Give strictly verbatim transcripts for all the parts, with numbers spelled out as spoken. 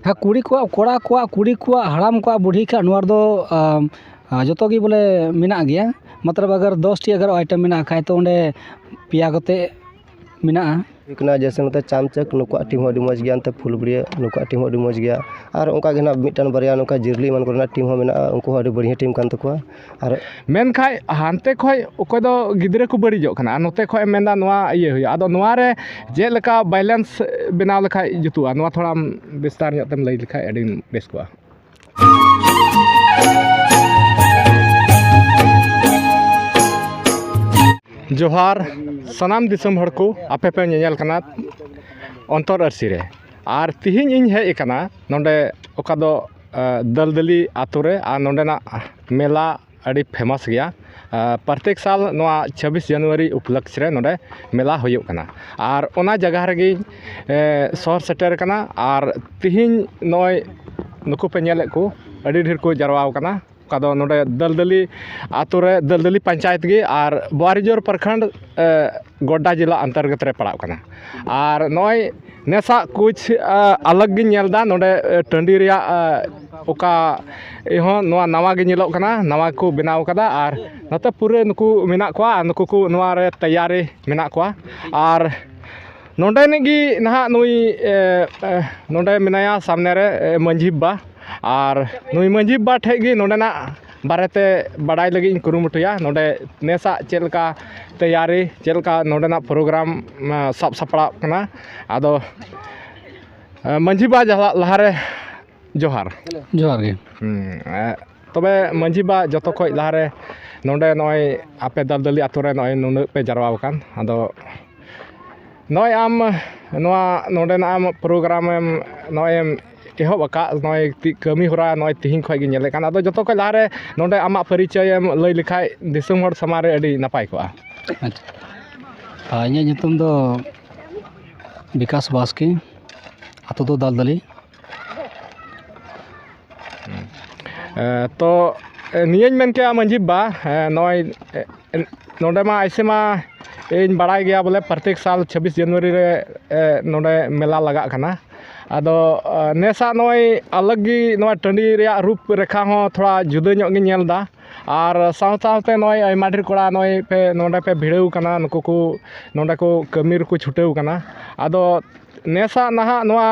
ᱦᱮᱸ, ᱠᱩᱲᱤ ᱠᱚᱣᱟᱜ, ᱠᱚᱲᱟ ᱠᱚᱣᱟᱜ, ᱠᱩᱲᱤ ᱠᱚᱣᱟᱜ, ᱦᱟᱲᱟᱢ ᱠᱚᱣᱟᱜ, ᱵᱩᱰᱷᱤ ᱠᱚᱣᱟᱜ, ᱱᱚᱣᱟ ᱨᱮᱫᱚ ᱟᱢ, ᱟ, ᱡᱚᱛᱚ ᱜᱮ ᱵᱚᱞᱮ ᱢᱮᱱᱟᱜ ᱜᱮᱭᱟ᱾ ᱢᱚᱛᱞᱚᱵ ᱟᱜᱟᱨ ᱫᱚᱥ ᱴᱤ ᱟᱜᱟᱨ ᱟᱭᱴᱮᱢ ᱢᱮᱱᱟᱜ ᱠᱷᱟᱡ ᱛᱚ ᱚᱸᱰᱮ ᱯᱮᱭᱟ ᱠᱟᱛᱮ ᱢᱮᱱᱟᱜᱼᱟ᱾ ᱦᱩᱭᱩᱜ ᱠᱟᱱᱟ ᱡᱮᱭᱥᱮ ᱱᱚᱛᱮ ᱪᱟᱢᱪᱟᱠ, ᱱᱩᱠᱩᱣᱟᱜ ᱴᱤᱢ ᱦᱚᱸ ᱟᱹᱰᱤ ᱢᱚᱡᱽ ᱜᱮᱭᱟ, ᱱᱚᱛᱮ ᱯᱷᱩᱞᱵᱩᱲᱤᱭᱟᱹ, ᱱᱩᱠᱩᱣᱟᱜ ᱴᱤᱢ ᱦᱚᱸ ᱟᱹᱰᱤ ᱢᱚᱡᱽ ᱜᱮᱭᱟ᱾ ᱟᱨ ᱚᱱᱠᱟ ᱜᱮ ᱱᱟᱜ ᱢᱤᱫᱴᱟᱝ ᱵᱟᱨᱭᱟ ᱱᱚᱝᱠᱟ ᱡᱤᱨᱞᱤ ᱮᱢᱟᱱ ᱠᱚᱨᱮᱱᱟᱜ ᱴᱤᱢ ᱦᱚᱸ ᱢᱮᱱᱟᱜᱼᱟ, ᱩᱱᱠᱩ ᱦᱚᱸ ᱟᱹᱰᱤ ᱵᱟᱹᱲᱦᱤᱭᱟᱹ ᱴᱤᱢ ᱠᱟᱱ ᱛᱟᱠᱚᱣᱟ᱾ ᱟᱨ ᱢᱮᱱᱠᱷᱟᱡ ᱦᱟᱱᱛᱮ ᱠᱷᱚᱡ ᱚᱠᱚᱭ ᱫᱚ ᱜᱤᱫᱽᱨᱟᱹ ᱠᱚ ᱵᱟᱹᱲᱤᱡᱚᱜ ᱠᱟᱱᱟ, ᱟᱨ ᱱᱚᱛᱮ ᱠᱷᱚᱡ ᱮᱢ ᱢᱮᱱᱫᱟ ᱱᱚᱣᱟ ᱤᱭᱟᱹ ᱦᱩᱭᱩᱜᱼᱟ, ᱟᱫᱚ ᱱᱚᱣᱟ ᱨᱮ ᱪᱮᱫ ᱞᱮᱠᱟ ᱵᱮᱞᱮᱱᱥ ᱵᱮᱱᱟᱣ ᱞᱮᱠᱷᱟᱡ ᱡᱩᱛᱩᱜᱼᱟ, ᱱᱚᱣᱟ ᱛᱷᱚᱲᱟᱢ ᱵᱤᱥᱛᱟᱨ ᱧᱚᱜ ᱛᱮᱢ ᱞᱟᱹᱭ ᱞᱮᱠᱷᱟᱡ ᱟᱹᱰᱤ ᱵᱮᱥ ᱠᱚᱜᱼᱟ᱾ ᱡᱚᱦᱟᱨ ᱥᱟᱱᱟᱢ ᱫᱤᱥᱚᱢ ᱦᱚᱲ ᱠᱚ, ᱟᱯᱮ ᱯᱮ ᱧᱮᱧᱮᱞ ᱠᱟᱱᱟ ᱚᱱᱛᱚᱨ ᱟᱹᱨᱥᱤ ᱨᱮ᱾ ᱟᱨ ᱛᱤᱦᱤᱧ ᱤᱧ ᱦᱮᱡ ᱟᱠᱟᱱᱟ ᱱᱚᱰᱮ, ᱚᱠᱟ ᱫᱚ, ᱟ, ᱫᱟᱹᱞᱫᱟᱹᱞᱤ ᱟᱛᱳ ᱨᱮ, ᱟᱨ ᱱᱚᱰᱮᱱᱟᱜ ᱢᱮᱞᱟ ᱟᱹᱰᱤ ᱯᱷᱮᱢᱟᱥ ᱜᱮᱭᱟ᱾ ᱟ, ᱯᱨᱚᱛᱮᱠ ᱥᱟᱞ ᱱᱚᱣᱟ ᱪᱷᱟᱵᱵᱤᱥ ᱡᱟᱱᱩᱣᱟᱨᱤ ᱩᱯᱞᱚᱠᱠᱷ ᱨᱮ ᱱᱚᱰᱮ ᱢᱮᱞᱟ ᱦᱩᱭᱩᱜ ᱠᱟᱱᱟ᱾ ᱟᱨ ᱚᱱᱟ ᱡᱟᱭᱜᱟ ᱨᱮᱜᱮᱧ, ᱮ, ᱥᱚᱦᱚᱨ ᱥᱮᱴᱮᱨ ᱟᱠᱟᱱᱟ᱾ ᱟᱨ ᱛᱤᱦᱤᱧ ᱱᱚᱜᱼᱚᱭ ᱱᱩᱠᱩ ᱯᱮ ᱧᱮᱞᱮᱫ ᱠᱚ, ᱟᱹᱰᱤ ᱰᱷᱮᱨ ᱠᱚ ᱡᱟᱨᱣᱟ ᱟᱠᱟᱱᱟ᱾ ᱚᱠᱟ ᱫᱚ ᱱᱚᱰᱮ ᱫᱟᱹᱞᱫᱟᱹᱞᱤ ᱟᱛᱳ ᱨᱮ, ᱫᱟᱹᱞᱫᱟᱹᱞᱤ ᱯᱚᱧᱪᱟᱭᱮᱛ ᱜᱮ ᱟᱨ ᱵᱳᱣᱟᱨᱤᱡᱳᱨ ᱯᱨᱚᱠᱷᱚᱸᱰ, ᱮ, ᱜᱳᱰᱰᱟ ᱡᱮᱞᱟ ᱚᱱᱛᱚᱨᱜᱚᱛ ᱨᱮ ᱯᱟᱲᱟᱜ ᱠᱟᱱᱟ᱾ ᱟᱨ ᱱᱚᱜᱼᱚᱭ ᱱᱮᱥᱟᱜ ᱠᱩᱪ, ᱟ, ᱟᱞᱟᱜᱽ ᱜᱤᱧ ᱧᱮᱞ ᱮᱫᱟ ᱱᱚᱰᱮ, ᱮ, ᱴᱟᱺᱰᱤ ᱨᱮᱭᱟᱜ, ᱟ, ᱚᱠᱟ ᱤᱭᱟᱹ ᱦᱚᱸ ᱱᱚᱣᱟ ᱱᱟᱣᱟ ᱜᱮ ᱧᱮᱞᱚᱜ ᱠᱟᱱᱟ, ᱱᱟᱣᱟ ᱠᱚ ᱵᱮᱱᱟᱣ ᱠᱟᱫᱟ᱾ ᱟᱨ ᱱᱚᱛᱮ ᱯᱩᱨᱟᱹ ᱱᱩᱠᱩ ᱢᱮᱱᱟᱜ ᱠᱚᱣᱟ, ᱟᱨ ᱱᱩᱠᱩ ᱠᱚ ᱱᱚᱣᱟ ᱨᱮ ᱛᱮᱭᱟᱨᱤ ᱢᱮᱱᱟᱜ ᱠᱚᱣᱟ᱾ ᱟᱨ ᱱᱚᱰᱮᱱᱤᱡ ᱜᱮ ᱱᱟᱦᱟᱜ ᱱᱩᱭ, ᱮ, ᱮ, ᱱᱚᱰᱮ ᱢᱮᱱᱟᱭᱟ ᱥᱟᱢᱱᱮ ᱨᱮ, ᱮ, ᱢᱟᱹᱡᱷᱤ ᱵᱟᱵᱟ᱾ ᱟᱨ ᱱᱩᱭ ᱢᱟᱹᱡᱷᱤ ᱵᱟᱵᱟ ᱴᱷᱮᱡ ᱜᱮ ᱱᱚᱰᱮᱱᱟᱜ ᱵᱟᱨᱮᱛᱮ ᱵᱟᱰᱟᱭ ᱞᱟᱹᱜᱤᱫ ᱤᱧ ᱠᱩᱨᱩᱢᱩᱴᱩᱭᱟ, ᱱᱚᱰᱮ ᱱᱮᱥᱟᱜ ᱪᱮᱫ ᱞᱮᱠᱟ ᱛᱮᱭᱟᱨᱤ, ᱪᱮᱫ ᱞᱮᱠᱟ ᱱᱚᱰᱮᱱᱟᱜ ᱯᱨᱳᱜᱨᱟᱢ, ᱮ, ᱥᱟᱵ ᱥᱟᱯᱲᱟᱣ ᱠᱟᱱᱟ᱾ ᱟᱫᱚ, ᱮ, ᱢᱟᱹᱡᱷᱤ ᱵᱟᱵᱟ ᱡᱟᱦᱟᱸ ᱞᱟᱦᱟᱨᱮ ᱡᱚᱦᱟᱨ᱾ ᱡᱚᱦᱟᱨ ᱜᱮ᱾ ᱦᱩᱸ, ᱮ, ᱛᱚᱵᱮ ᱢᱟᱹᱡᱷᱤ ᱵᱟᱵᱟ, ᱡᱚᱛᱚ ᱠᱷᱚᱡ ᱞᱟᱦᱟᱨᱮ ᱱᱚᱰᱮ ᱱᱚᱜᱼᱚᱭ ᱟᱯᱮ ᱫᱟᱞᱫᱟᱹᱞᱤ ᱟᱛᱳ ᱨᱮ ᱱᱚᱜᱼᱚᱭ ᱱᱩᱱᱟᱹᱜ ᱯᱮ ᱡᱟᱨᱣᱟ ᱟᱠᱟᱱ, ᱟᱫᱚ ᱱᱚᱜᱼᱚᱭ ᱟᱢ ᱱᱚᱣᱟ ᱱᱚᱰᱮᱱᱟᱜ ᱟᱢ ᱯᱨᱳᱜᱨᱟᱢ ᱮᱢ ᱱᱚᱜᱼᱚᱭ ᱮᱢ ᱮᱦᱚᱵ ᱟᱠᱟᱫ, ᱱᱚᱜᱼᱚᱭ ᱛᱤ-, ᱠᱟᱹᱢᱤ ᱦᱚᱨᱟ ᱱᱚᱜᱼᱚᱭ ᱛᱤᱦᱤᱧ ᱠᱷᱚᱡ ᱜᱮ ᱧᱮᱞᱮᱫ ᱠᱟᱱ, ᱟᱫᱚ ᱡᱚᱛᱚ ᱠᱷᱚᱡ ᱞᱟᱦᱟᱨᱮ ᱱᱚᱰᱮ ᱟᱢᱟᱜ ᱯᱚᱨᱤᱪᱚᱭ ᱮᱢ ᱞᱟᱹᱭ ᱞᱮᱠᱷᱟᱡ ᱫᱤᱥᱚᱢ ᱦᱚᱲ ᱥᱟᱢᱟᱝ ᱨᱮ ᱟᱹᱰᱤ ᱱᱟᱯᱟᱭ ᱠᱚᱜᱼᱟ᱾ ᱟᱪᱪᱷᱟ᱾ ᱟᱨ ᱤᱧᱟᱹᱜ ᱧᱩᱛᱩᱢ ᱫᱚ ᱵᱤᱠᱟᱥ ᱵᱟᱥᱠᱮ, ᱟᱛᱳ ᱫᱚ ᱫᱟᱞᱫᱟᱹᱞᱤ᱾ ᱮ, ᱛᱚ, ᱮ, ᱱᱤᱭᱟᱹᱧ ᱢᱮᱱ ᱠᱮᱜᱼᱟ ᱢᱟᱹᱡᱷᱤ ᱵᱟ, ᱮ, ᱱᱚᱜᱼᱚᱭ, ᱮ, ᱮ, ᱱᱚᱰᱮ ᱢᱟ ᱟᱭᱥᱮ ᱢᱟ ᱤᱧ ᱵᱟᱲᱟᱭ ᱜᱮᱭᱟ ᱵᱚᱞᱮ ᱯᱨᱚᱛᱮᱠ ᱥᱟᱞ ᱪᱷᱟᱵᱵᱤᱥ ᱡᱟᱱᱩᱣᱟᱨᱤ ᱨᱮ, ᱮ, ᱱᱚᱰᱮ ᱢᱮᱞᱟ ᱞᱟᱜᱟᱜ ᱠᱟᱱᱟ᱾ ᱟᱫᱚ ᱱᱮᱥᱟᱜ ᱱᱚᱜᱼᱚᱭ ᱟᱞᱟᱜᱽ ᱜᱮ ᱱᱚᱣᱟ ᱴᱟᱺᱰᱤ ᱨᱮᱭᱟᱜ ᱨᱩᱯ ᱨᱮᱠᱷᱟ ᱦᱚᱸ ᱛᱷᱚᱲᱟ ᱡᱩᱫᱟᱹ ᱧᱚᱜ ᱜᱤᱧ ᱧᱮᱞ ᱮᱫᱟ᱾ ᱟᱨ ᱥᱟᱶ ᱥᱟᱶᱛᱮ ᱱᱚᱜᱼᱚᱭ ᱟᱭᱢᱟ ᱰᱷᱮᱨ ᱠᱚᱲᱟ ᱱᱚᱜᱼᱚᱭ ᱯᱮ ᱱᱚᱰᱮ ᱯᱮ ᱵᱷᱤᱲᱟᱹᱣ ᱠᱟᱱᱟ, ᱱᱩᱠᱩ ᱠᱚ ᱱᱚᱰᱮ ᱠᱚ ᱠᱟᱹᱢᱤ ᱨᱮᱠᱚ ᱪᱷᱩᱴᱟᱹᱣ ᱠᱟᱱᱟ᱾ ᱟᱫᱚ ᱱᱮᱥᱟᱜ ᱱᱟᱦᱟᱜ ᱱᱚᱣᱟ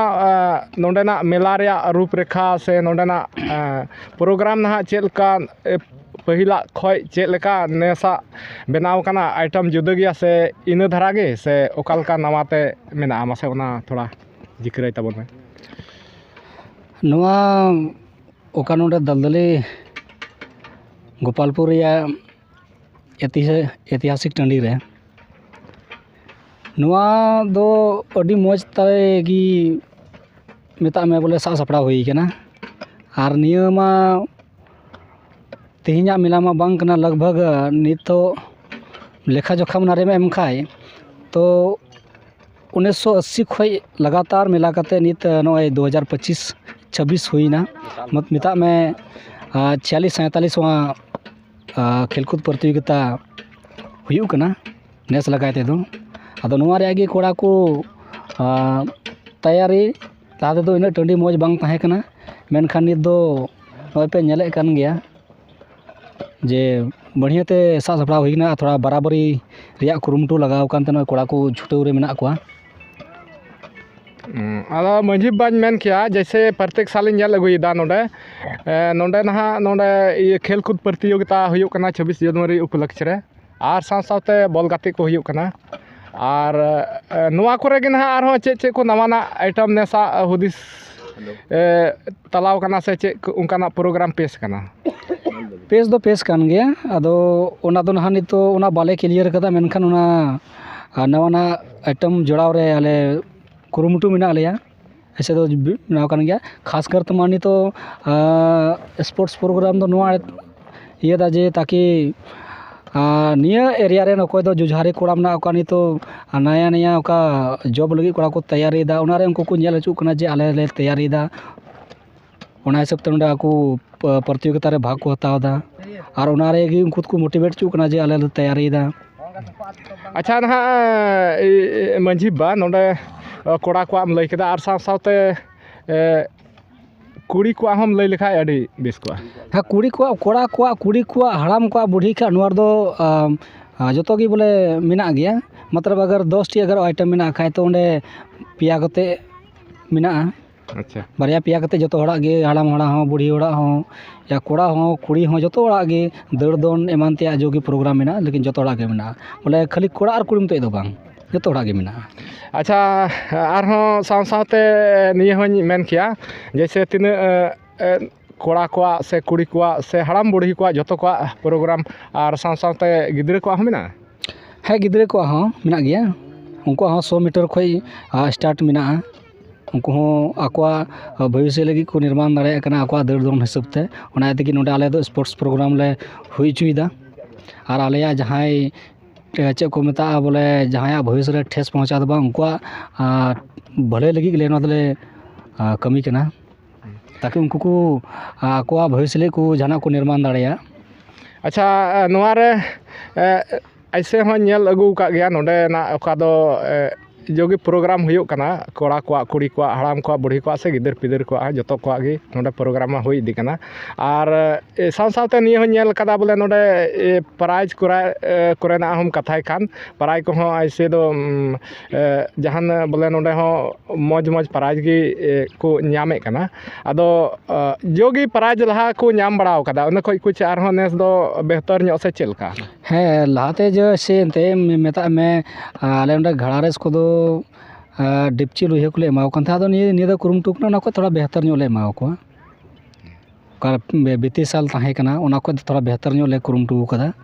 ᱱᱚᱰᱮᱱᱟᱜ ᱢᱮᱞᱟ ᱨᱮᱭᱟᱜ ᱨᱩᱯ ᱨᱮᱠᱷᱟ ᱥᱮ ᱱᱚᱰᱮᱱᱟᱜ ᱯᱨᱳᱜᱨᱟᱢ ᱱᱟᱦᱟᱜ ᱪᱮᱫ ᱞᱮᱠᱟ, ᱯᱟᱹᱦᱤᱞᱟᱜ ᱠᱷᱚᱱ ᱪᱮᱫ ᱞᱮᱠᱟ ᱱᱮᱥᱟᱜ ᱵᱮᱱᱟᱣ ᱠᱟᱱᱟ? ᱟᱭᱴᱮᱢ ᱡᱩᱫᱟᱹ ᱜᱮᱭᱟ ᱥᱮ ᱤᱱᱟᱹ ᱫᱷᱟᱨᱟ ᱜᱮ, ᱥᱮ ᱚᱠᱟ ᱞᱮᱠᱟ ᱱᱟᱣᱟ ᱛᱮ ᱢᱮᱱᱟᱜᱼᱟ? ᱢᱟᱥᱮ ᱚᱱᱟ ᱛᱷᱚᱲᱟ ᱡᱤᱠᱨᱟᱹᱭ ᱛᱟᱵᱚᱱ ᱢᱮ᱾ ᱱᱚᱣᱟ ᱚᱠᱟ ᱱᱚᱰᱮ ᱫᱟᱞᱫᱟᱹᱞᱤ ᱜᱳᱯᱟᱞᱯᱩᱨ ᱨᱮᱭᱟᱜ ᱮᱛᱤᱦᱟ- ᱮᱛᱤᱦᱟᱥᱤᱠ ᱴᱟᱺᱰᱤ ᱨᱮ, ᱱᱚᱣᱟ ᱫᱚ ᱟᱹᱰᱤ ᱢᱚᱡᱽ ᱛᱮ ᱜᱮ ᱢᱮᱛᱟᱜ ᱢᱮ ᱵᱚᱞᱮ ᱥᱟᱵ ᱥᱟᱯᱲᱟᱣ ᱦᱩᱭ ᱠᱟᱱᱟ᱾ ᱟᱨ ᱱᱤᱭᱟᱹ ᱢᱟ ᱛᱮᱦᱮᱧᱟᱜ ᱢᱮᱞᱟ ᱢᱟ ᱵᱟᱝ ᱠᱟᱱᱟ, ᱞᱟᱜᱽ ᱵᱷᱟᱜᱽ ᱱᱤᱛᱚᱜ ᱞᱮᱠᱷᱟ ᱡᱚᱠᱷᱟ ᱚᱱᱟᱨᱮᱢ ᱮᱢ ᱠᱷᱟᱡ ᱛᱚ ᱩᱱᱤᱥᱥᱚ ᱟᱥᱤ ᱠᱷᱚᱱ ᱞᱟᱜᱟᱛᱟᱨ ᱢᱮᱞᱟ ᱠᱟᱛᱮ ᱱᱤᱛ ᱱᱚᱜᱼᱚᱭ ᱫᱩ ᱦᱟᱡᱟᱨ ᱯᱚᱸᱪᱤᱥ ᱪᱷᱟᱵᱵᱤᱥ ᱦᱩᱭᱱᱟ᱾ ᱢᱚᱛ- ᱢᱮᱛᱟᱜ ᱢᱮ ᱟᱨ ᱪᱷᱤᱭᱟᱞᱤᱥ ᱥᱟᱭᱛᱟᱞᱤᱥ ᱣᱟᱜ ᱠᱷᱮᱞ ᱠᱩᱫ ᱯᱨᱚᱛᱤᱡᱳᱜᱤᱛᱟ ᱦᱩᱭᱩᱜ ᱠᱟᱱᱟ ᱱᱮᱥ ᱞᱮᱠᱟ ᱛᱮᱫᱚ᱾ ᱟᱫᱚ ᱱᱚᱣᱟ ᱨᱮᱭᱟᱜ ᱜᱮ ᱠᱚᱲᱟ ᱠᱚ ᱟᱨ ᱛᱮᱭᱟᱨᱤ ᱞᱟᱦᱟ ᱛᱮᱫᱚ ᱤᱱᱟᱹᱜ ᱴᱟᱺᱰᱤ ᱢᱚᱡᱽ ᱵᱟᱝ ᱛᱟᱦᱮᱸ ᱠᱟᱱᱟ, ᱢᱮᱱᱠᱷᱟᱱ ᱱᱤᱛ ᱫᱚ ᱱᱚᱜᱼᱚᱭ ᱯᱮ ᱧᱮᱞᱮᱫ ᱠᱟᱱ ᱜᱮᱭᱟ ᱡᱮ ᱵᱟᱹᱲᱦᱤᱭᱟᱹ ᱛᱮ ᱥᱟᱵ ᱥᱟᱯᱲᱟᱣ ᱦᱩᱭ ᱠᱟᱱᱟ᱾ ᱛᱷᱚᱲᱟ ᱵᱟᱨᱟᱵᱟᱨᱤ ᱨᱮᱭᱟᱜ ᱠᱩᱨᱩᱢᱩᱴᱩ ᱞᱟᱜᱟᱣ ᱟᱠᱟᱱ ᱛᱟᱦᱮᱱᱟ, ᱠᱚᱲᱟ ᱠᱚ ᱪᱷᱩᱴᱟᱹᱣ ᱨᱮ ᱢᱮᱱᱟᱜ ᱠᱚᱣᱟ᱾ ᱦᱩᱸ, ᱟᱫᱚ ᱢᱟᱹᱡᱷᱤ ᱵᱟᱵᱟᱧ ᱢᱮᱱ ᱠᱮᱭᱟ, ᱡᱮᱭᱥᱮ ᱯᱨᱚᱛᱮᱠ ᱥᱟᱞᱤᱧ ᱧᱮᱞ ᱟᱹᱜᱩᱭᱮᱫᱟ ᱱᱚᱰᱮ, ᱮ, ᱱᱚᱰᱮ ᱱᱟᱦᱟᱜ ᱱᱚᱰᱮ ᱤᱭᱟᱹ ᱠᱷᱮᱞ ᱠᱩᱫ ᱯᱨᱚᱛᱤᱡᱳᱜᱤᱛᱟ ᱦᱩᱭᱩᱜ ᱠᱟᱱᱟ ᱪᱷᱟᱵᱵᱤᱥ ᱡᱟᱱᱩᱣᱟᱨᱤ ᱩᱯᱚᱞᱚᱠᱠᱷᱮ ᱨᱮ, ᱟᱨ ᱥᱟᱶ ᱥᱟᱶᱛᱮ ᱵᱚᱞ ᱜᱟᱛᱮᱜ ᱠᱚ ᱦᱩᱭᱩᱜ ᱠᱟᱱᱟ᱾ ᱟᱨ ᱮ, ᱱᱚᱣᱟ ᱠᱚᱨᱮ ᱜᱮ ᱱᱟᱦᱟᱜ ᱟᱨᱦᱚᱸ ᱪᱮᱫ ᱪᱮᱫ ᱠᱚ ᱱᱟᱣᱟᱱᱟᱜ ᱟᱭᱴᱮᱢ ᱱᱮᱥᱟ ᱦᱩᱫᱤᱥ ᱮ, ᱛᱟᱞᱟᱣ ᱠᱟᱱᱟ ᱥᱮ ᱪᱮᱫ ᱠᱚ ᱚᱱᱠᱟᱱᱟᱜ ᱯᱨᱳᱜᱨᱟᱢ ᱯᱮᱥ ᱠᱟᱱᱟ? ᱯᱮᱥ ᱫᱚ ᱯᱮᱥ ᱠᱟᱱ ᱜᱮᱭᱟ, ᱟᱫᱚ ᱚᱱᱟ ᱫᱚ ᱱᱟᱦᱟᱜ ᱱᱤᱛᱚᱜ ᱚᱱᱟ ᱵᱟᱞᱮ ᱠᱞᱤᱭᱟᱨ ᱠᱟᱫᱟ, ᱢᱮᱱᱠᱷᱟᱱ ᱚᱱᱟ ᱟᱨ ᱱᱟᱣᱟᱱᱟᱜ ᱟᱭᱴᱮᱢ ᱡᱚᱲᱟᱣ ᱨᱮ ᱟᱞᱮ ᱠᱩᱨᱩᱢᱩᱴᱩ ᱢᱮᱱᱟᱜ ᱞᱮᱭᱟ᱾ ᱮᱭᱥᱮ ᱫᱚ ᱵᱮᱱᱟᱣ ᱠᱟᱱ ᱜᱮᱭᱟ, ᱠᱷᱟᱥ ᱠᱟᱨᱛᱮ ᱢᱟ ᱱᱤᱛᱚᱜ ᱥᱯᱳᱨᱴᱥ ᱯᱨᱳᱜᱨᱟᱢ ᱫᱚ ᱱᱚᱣᱟ ᱤᱭᱟᱹ ᱫᱟ ᱡᱮ ᱛᱟᱠᱤ ᱟᱨ ᱱᱤᱭᱟᱹ ᱮᱨᱤᱭᱟ ᱨᱮᱱ ᱚᱠᱚᱭ ᱫᱚ ᱡᱩᱡᱷᱟᱨᱤ ᱠᱚᱲᱟ ᱢᱮᱱᱟᱜ ᱠᱚᱣᱟ, ᱱᱤᱛᱚᱜ ᱱᱟᱭᱟ ᱱᱟᱭᱟ ᱚᱠᱟ ᱡᱚᱵ ᱞᱟᱹᱜᱤᱫ ᱠᱚᱲᱟ ᱠᱚ ᱛᱮᱭᱟᱨᱤᱭᱮᱫᱟ, ᱚᱱᱟᱨᱮ ᱩᱱᱠᱩ ᱠᱚ ᱧᱮᱞ ᱦᱚᱪᱚᱜ ᱠᱟᱱᱟ ᱡᱮ ᱟᱞᱮ ᱞᱮ ᱛᱮᱭᱟᱨᱤᱭᱮᱫᱟ᱾ ᱚᱱᱟ ᱦᱤᱥᱟᱹᱵ ᱛᱮ ᱱᱚᱰᱮ ᱟᱠᱚ ᱯᱨᱚᱛᱤᱡᱳᱜᱤᱛᱟ ᱨᱮ ᱵᱷᱟᱜᱽ ᱠᱚ ᱦᱟᱛᱟᱣ ᱮᱫᱟ, ᱟᱨ ᱚᱱᱟ ᱨᱮᱜᱮ ᱩᱱᱠᱩ ᱫᱚᱠᱚ ᱢᱳᱴᱤᱵᱷᱮᱴ ᱦᱚᱪᱚᱜ ᱠᱟᱱᱟ ᱡᱮ ᱟᱞᱮ ᱞᱮ ᱛᱮᱭᱟᱨᱤᱭᱮᱫᱟ᱾ ᱟᱪᱪᱷᱟ, ᱱᱟᱦᱟᱜ ᱢᱟᱹᱡᱷᱤ ᱵᱟ, ᱱᱚᱰᱮ ᱠᱚᱲᱟ ᱠᱚᱣᱟᱜ ᱮᱢ ᱞᱟᱹᱭ ᱠᱮᱫᱟ, ᱟᱨ ᱥᱟᱶ ᱥᱟᱶᱛᱮ ᱠᱩᱲᱤ ᱠᱚᱣᱟᱜ ᱦᱚᱸᱢ ᱞᱟᱹᱭ ᱞᱮᱠᱷᱟᱡ ᱟᱹᱰᱤ ᱵᱮᱥ ᱠᱚᱜᱼᱟ᱾ ᱦᱮᱸ, ᱠᱩᱲᱤ ᱠᱚᱣᱟᱜ, ᱠᱚᱲᱟ ᱠᱚᱣᱟᱜ, ᱠᱩᱲᱤ ᱠᱚᱣᱟᱜ, ᱦᱟᱲᱟᱢ ᱠᱚᱣᱟᱜ, ᱵᱩᱰᱷᱤ ᱠᱚᱣᱟᱜ, ᱱᱚᱣᱟ ᱨᱮᱫᱚ ᱡᱚᱛᱚ ᱜᱮ ᱵᱚᱞᱮ ᱢᱮᱱᱟᱜ ᱜᱮᱭᱟ᱾ ᱢᱚᱛᱞᱚᱵ ᱟᱜᱟᱨ ᱫᱚᱥ ᱴᱤ ᱟᱜᱟᱨ ᱟᱭᱴᱮᱢ ᱢᱮᱱᱟᱜ ᱠᱷᱟᱡ, ᱛᱚ ᱚᱸᱰᱮ ᱯᱮᱭᱟ ᱠᱟᱛᱮ ᱢᱮᱱᱟᱜᱼᱟ᱾ ᱟᱪᱪᱷᱟ᱾ ᱵᱟᱨᱭᱟ ᱯᱮᱭᱟ ᱠᱟᱛᱮ ᱡᱚᱛᱚ ᱦᱚᱲᱟᱜ ᱜᱮ, ᱦᱟᱲᱟᱢ ᱦᱚᱲᱟᱜ ᱦᱚᱸ, ᱵᱩᱲᱦᱤ ᱦᱚᱲᱟᱜ ᱦᱚᱸ, ᱭᱟ ᱠᱚᱲᱟ ᱦᱚᱸ, ᱠᱩᱲᱤ ᱦᱚᱸ, ᱡᱚᱛᱚ ᱦᱚᱲᱟᱜ ᱜᱮ ᱫᱟᱹᱲ ᱫᱚᱱ ᱮᱢᱟᱱ ᱛᱮᱭᱟᱜ ᱡᱚᱜᱮ ᱯᱨᱳᱜᱨᱟᱢ ᱢᱮᱱᱟᱜᱼᱟ, ᱞᱮᱠᱤᱱ ᱡᱚᱛᱚ ᱦᱚᱲᱟᱜ ᱜᱮ ᱢᱮᱱᱟᱜᱼᱟ᱾ ᱵᱚᱞᱮ ᱠᱷᱟᱹᱞᱤ ᱠᱚᱲᱟ ᱟᱨ ᱠᱩᱲᱤ ᱢᱚᱛᱚᱡ ᱫᱚ ᱵᱟᱝ, ᱡᱚᱛᱚ ᱦᱚᱲᱟᱜ ᱜᱮ ᱢᱮᱱᱟᱜᱼᱟ᱾ ᱟᱪᱪᱷᱟ, ᱟᱨᱦᱚᱸ ᱥᱟᱶ ᱥᱟᱶᱛᱮ ᱱᱤᱭᱟᱹ ᱦᱚᱸᱧ ᱢᱮᱱ ᱠᱮᱭᱟ, ᱡᱮᱭᱥᱮ ᱛᱤᱱᱟᱹᱜ ᱠᱚᱲᱟ ᱠᱚᱣᱟᱜ ᱥᱮ ᱠᱩᱲᱤ ᱠᱚᱣᱟᱜ ᱥᱮ ᱦᱟᱲᱟᱢ ᱵᱩᱲᱦᱤ ᱠᱚᱣᱟᱜ ᱡᱚᱛᱚ ᱠᱚᱣᱟᱜ ᱯᱨᱳᱜᱨᱟᱢ, ᱟᱨ ᱥᱟᱶ ᱥᱟᱶᱛᱮ ᱜᱤᱫᱽᱨᱟᱹ ᱠᱚᱣᱟᱜ ᱦᱚᱸ ᱢᱮᱱᱟᱜᱼᱟ? ᱦᱮᱸ, ᱜᱤᱫᱽᱨᱟᱹ ᱠᱚᱣᱟᱜ ᱦᱚᱸ ᱢᱮᱱᱟᱜ ᱜᱮᱭᱟ᱾ ᱩᱱᱠᱩᱣᱟᱜ ᱦᱚᱸ ᱥᱚ ᱢᱤᱴᱟᱨ ᱠᱷᱚᱡ ᱥᱴᱟᱨᱴ ᱢᱮᱱᱟᱜᱼᱟ᱾ ᱩᱱᱠᱩ ᱦᱚᱸ ᱟᱠᱚᱣᱟᱜ ᱵᱷᱚᱵᱤᱥᱥᱚ ᱞᱟᱹᱜᱤᱫ ᱠᱚ ᱱᱤᱨᱢᱟᱱ ᱫᱟᱲᱮᱭᱟᱜ ᱠᱟᱱᱟ, ᱟᱠᱚᱣᱟᱜ ᱫᱟᱹᱲ ᱫᱚᱱ ᱦᱤᱥᱟᱹᱵ ᱛᱮ᱾ ᱚᱱᱟ ᱤᱭᱟᱹ ᱛᱮᱜᱮ ᱱᱚᱰᱮ ᱟᱞᱮ ᱫᱚ ᱥᱯᱳᱨᱴᱥ ᱯᱨᱳᱜᱨᱟᱢ ᱞᱮ ᱦᱩᱭ ᱦᱚᱪᱚᱭᱮᱫᱟ᱾ ᱟᱨ ᱟᱞᱮᱭᱟᱜ ᱡᱟᱦᱟᱸᱭ, ᱪᱮᱫ ᱠᱚ ᱢᱮᱛᱟᱜᱼᱟ, ᱵᱚᱞᱮ ᱡᱟᱦᱟᱸᱭᱟᱜ ᱵᱷᱚᱵᱤᱥᱥᱚ ᱨᱮ ᱴᱷᱮᱥ ᱯᱚᱦᱚᱸᱪᱟᱣ ᱫᱚ ᱵᱟᱝ, ᱩᱱᱠᱩᱣᱟᱜ ᱵᱷᱟᱹᱞᱟᱹᱭ ᱞᱟᱹᱜᱤᱫ ᱜᱮᱞᱮ ᱱᱚᱣᱟ ᱫᱚᱞᱮ ᱠᱟᱹᱢᱤ ᱠᱟᱱᱟ, ᱛᱟᱠᱤ ᱩᱱᱠᱩ ᱠᱚ ᱟᱠᱚᱣᱟᱜ ᱵᱷᱚᱵᱤᱥᱥᱚ ᱞᱟᱹᱜᱤᱫ ᱠᱚ ᱡᱟᱦᱟᱱᱟᱜ ᱠᱚ ᱱᱤᱨᱢᱟᱱ ᱫᱟᱲᱮᱭᱟᱜ᱾ ᱟᱪᱪᱷᱟ, ᱱᱚᱣᱟ ᱨᱮ ᱮᱭᱥᱮ ᱦᱚᱸ ᱧᱮᱞ ᱟᱹᱜᱩ ᱟᱠᱟᱫ ᱜᱮᱭᱟ, ᱱᱚᱰᱮᱱᱟᱜ ᱚᱠᱟ ᱫᱚ ᱡᱚᱜᱮ ᱯᱨᱳᱜᱨᱟᱢ ᱦᱩᱭᱩᱜ ᱠᱟᱱᱟ, ᱠᱚᱲᱟ ᱠᱚᱣᱟᱜ, ᱠᱩᱲᱤ ᱠᱚᱣᱟᱜ, ᱦᱟᱲᱟᱢ ᱠᱚᱣᱟᱜ, ᱵᱩᱲᱦᱤ ᱠᱚᱣᱟᱜ ᱥᱮ ᱜᱤᱫᱟᱹᱨ ᱯᱤᱫᱟᱹᱨ ᱠᱚᱣᱟᱜ, ᱡᱚᱛᱚ ᱠᱚᱣᱟᱜ ᱜᱮ ᱱᱚᱰᱮ ᱯᱨᱳᱜᱨᱟᱢ ᱢᱟ ᱦᱩᱭ ᱤᱫᱤ ᱠᱟᱱᱟ᱾ ᱟᱨ ᱥᱟᱶ ᱥᱟᱶᱛᱮ ᱱᱤᱭᱟᱹ ᱦᱚᱸᱧ ᱧᱮᱞ ᱠᱟᱫᱟ, ᱵᱚᱞᱮ ᱱᱚᱰᱮ ᱯᱨᱟᱭᱤᱡᱽ ᱠᱚᱨᱮᱱᱟᱜ ᱦᱚᱸᱢ ᱠᱟᱛᱷᱟᱭ ᱠᱷᱟᱱ, ᱯᱨᱟᱭᱤᱡᱽ ᱠᱚᱦᱚᱸ ᱮᱭᱥᱮ ᱫᱚ ᱡᱟᱦᱟᱱ ᱵᱚᱞᱮ ᱱᱚᱰᱮ ᱦᱚᱸ ᱢᱚᱡᱽ ᱢᱚᱡᱽ ᱯᱨᱟᱭᱤᱡᱽ ᱜᱮ ᱠᱚ ᱧᱟᱢᱮᱫ ᱠᱟᱱᱟ᱾ ᱟᱫᱚ ᱡᱚᱜᱮ ᱯᱨᱟᱭᱤᱡᱽ ᱞᱟᱦᱟ ᱠᱚ ᱧᱟᱢ ᱵᱟᱲᱟ ᱟᱠᱟᱫᱟ, ᱚᱱᱟ ᱠᱷᱚᱡ ᱠᱩᱪ ᱟᱨᱦᱚᱸ ᱱᱮᱥ ᱫᱚ ᱵᱮᱦᱛᱚᱨ ᱧᱚᱜ ᱥᱮ ᱪᱮᱫ ᱞᱮᱠᱟ? ᱦᱮᱸ, ᱞᱟᱦᱟᱛᱮ ᱡᱮ ᱥᱮ ᱮᱱᱛᱮ ᱢᱮᱛᱟᱜ ᱢᱮ, ᱟᱞᱮ ᱚᱸᱰᱮ ᱜᱷᱟᱲᱟ ᱨᱮᱥ ᱠᱚᱫᱚ ᱰᱮᱯᱪᱤ ᱞᱩᱭᱦᱟᱹ ᱠᱚᱞᱮ ᱮᱢᱟ ᱠᱚ ᱠᱟᱱ ᱛᱟᱦᱮᱸᱫ᱾ ᱟᱫᱚ ᱱᱤᱭᱟᱹ, ᱱᱤᱭᱟᱹ ᱫᱚ ᱠᱩᱨᱩᱢᱩᱴᱩ ᱠᱟᱱᱟ, ᱚᱱᱟ ᱠᱷᱚᱡ ᱛᱷᱚᱲᱟ ᱵᱮᱦᱛᱚᱨ ᱧᱚᱜ ᱞᱮ ᱮᱢᱟ ᱠᱚᱣᱟ᱾ ᱚᱠᱟ ᱵᱤᱛᱤ ᱥᱟᱞ ᱛᱟᱦᱮᱸ ᱠᱟᱱᱟ, ᱚᱱᱟ ᱠᱷᱚᱡ ᱫᱚ ᱛᱷᱚᱲᱟ ᱵᱮᱦᱛᱚᱨ ᱧᱚᱜ ᱞᱮ ᱠᱩᱨᱩᱢᱩᱴᱩ ᱟᱠᱟᱫᱟ᱾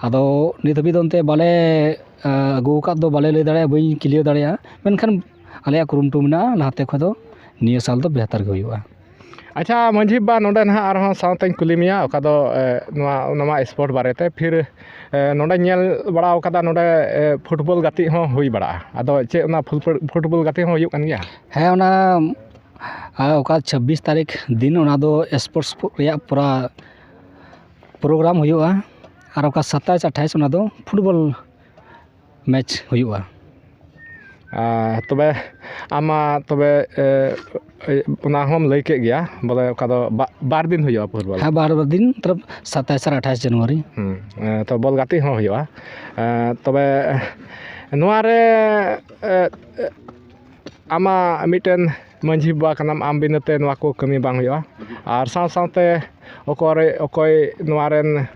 ᱟᱫᱚ ᱱᱤᱛ ᱦᱟᱹᱵᱤᱡ ᱫᱚ ᱮᱱᱛᱮ ᱵᱟᱞᱮ ᱟᱹᱜᱩ ᱟᱠᱟᱫ ᱫᱚ ᱵᱟᱞᱮ ᱞᱟᱹᱭ ᱫᱟᱲᱮᱭᱟᱜᱼᱟ, ᱵᱟᱹᱧ ᱠᱞᱤᱭᱟᱨ ᱫᱟᱲᱮᱭᱟᱜᱼᱟ, ᱢᱮᱱᱠᱷᱟᱱ ᱟᱞᱮᱭᱟᱜ ᱠᱩᱨᱩᱢᱩᱴᱩ ᱢᱮᱱᱟᱜᱼᱟ ᱞᱟᱦᱟᱛᱮ ᱠᱷᱚᱡ ᱫᱚ ᱱᱤᱭᱟᱹ ᱥᱟᱞ ᱫᱚ ᱵᱮᱦᱛᱟᱨ ᱜᱮ ᱦᱩᱭᱩᱜᱼᱟ᱾ ᱟᱪᱪᱷᱟ ᱢᱟᱹᱡᱷᱤ ᱵᱟᱵᱟ, ᱱᱚᱰᱮ ᱱᱟᱦᱟᱜ ᱟᱨᱦᱚᱸ ᱥᱟᱶᱛᱮᱧ ᱠᱩᱞᱤ ᱢᱮᱭᱟ, ᱚᱠᱟ ᱫᱚ ᱱᱚᱣᱟ ᱱᱚᱣᱟ ᱥᱯᱳᱨᱴ ᱵᱟᱨᱮᱛᱮ᱾ ᱯᱷᱤᱨ ᱱᱚᱰᱮ ᱧᱮᱞ ᱵᱟᱲᱟ ᱟᱠᱟᱫᱟ, ᱱᱚᱰᱮ ᱯᱷᱩᱴᱵᱚᱞ ᱜᱟᱛᱮᱜ ᱦᱚᱸ ᱦᱩᱭ ᱵᱟᱲᱟᱜᱼᱟ᱾ ᱟᱫᱚ ᱪᱮᱫ ᱚᱱᱟ ᱯᱷᱩᱴᱵᱚᱞ ᱜᱟᱛᱮᱜ ᱦᱚᱸ ᱦᱩᱭᱩᱜ ᱠᱟᱱ ᱜᱮᱭᱟ? ᱦᱮᱸ, ᱚᱱᱟ ᱟᱨ ᱚᱠᱟ ᱪᱷᱟᱵᱵᱤᱥ ᱛᱟᱹᱨᱤᱠᱷ ᱫᱤᱱ, ᱚᱱᱟ ᱫᱚ ᱥᱯᱳᱨᱴᱥ ᱨᱮᱭᱟᱜ ᱯᱩᱨᱟ ᱯᱨᱳᱜᱨᱟᱢ ᱦᱩᱭᱩᱜᱼᱟ᱾ ᱟᱨ ᱚᱠᱟ ᱥᱟᱛᱟᱥ ᱟᱴᱷᱟᱥ, ᱚᱱᱟ ᱫᱚ ᱯᱷᱩᱴᱵᱚᱞ ᱢᱮᱪ ᱦᱩᱭᱩᱜᱼᱟ᱾ ᱟᱨ ᱛᱚᱵᱮ ᱟᱢ ᱢᱟ ᱛᱚᱵᱮ, ᱮ, ᱮ, ᱚᱱᱟ ᱦᱚᱸᱢ ᱞᱟᱹᱭ ᱠᱮᱫ ᱜᱮᱭᱟ, ᱵᱚᱞᱮ ᱚᱠᱟ ᱫᱚ ᱵᱟ-, ᱵᱟᱨ ᱫᱤᱱ ᱦᱩᱭᱩᱜᱼᱟ ᱯᱷᱩᱴᱵᱚᱞ᱾ ᱦᱮᱸ, ᱵᱟᱨ ᱫᱤᱱ, ᱢᱚᱛᱞᱚᱵ ᱥᱟᱛᱟᱥ ᱟᱨ ᱟᱴᱷᱟᱥ ᱡᱟᱱᱩᱣᱟᱨᱤ᱾ ᱦᱩᱸ, ᱮ, ᱛᱚ ᱵᱚᱞ ᱜᱟᱛᱮᱜ ᱦᱚᱸ ᱦᱩᱭᱩᱜᱼᱟ᱾ ᱮ, ᱛᱚᱵᱮ ᱱᱚᱣᱟ ᱨᱮ, ᱮ, ᱮ, ᱟᱢᱟᱜ ᱢᱤᱫᱴᱮᱱ ᱢᱟᱺᱡᱷᱤ ᱵᱟᱵᱟ ᱠᱟᱱᱟᱢ, ᱟᱢ ᱵᱤᱱᱟᱹ ᱛᱮ ᱱᱚᱣᱟ ᱠᱚ ᱠᱟᱹᱢᱤ ᱵᱟᱝ ᱦᱩᱭᱩᱜᱼᱟ᱾ ᱟᱨ ᱥᱟᱶ ᱥᱟᱶᱛᱮ ᱚᱠᱚᱭ, ᱚᱠᱚᱭ ᱱᱚᱣᱟ ᱨᱮᱱ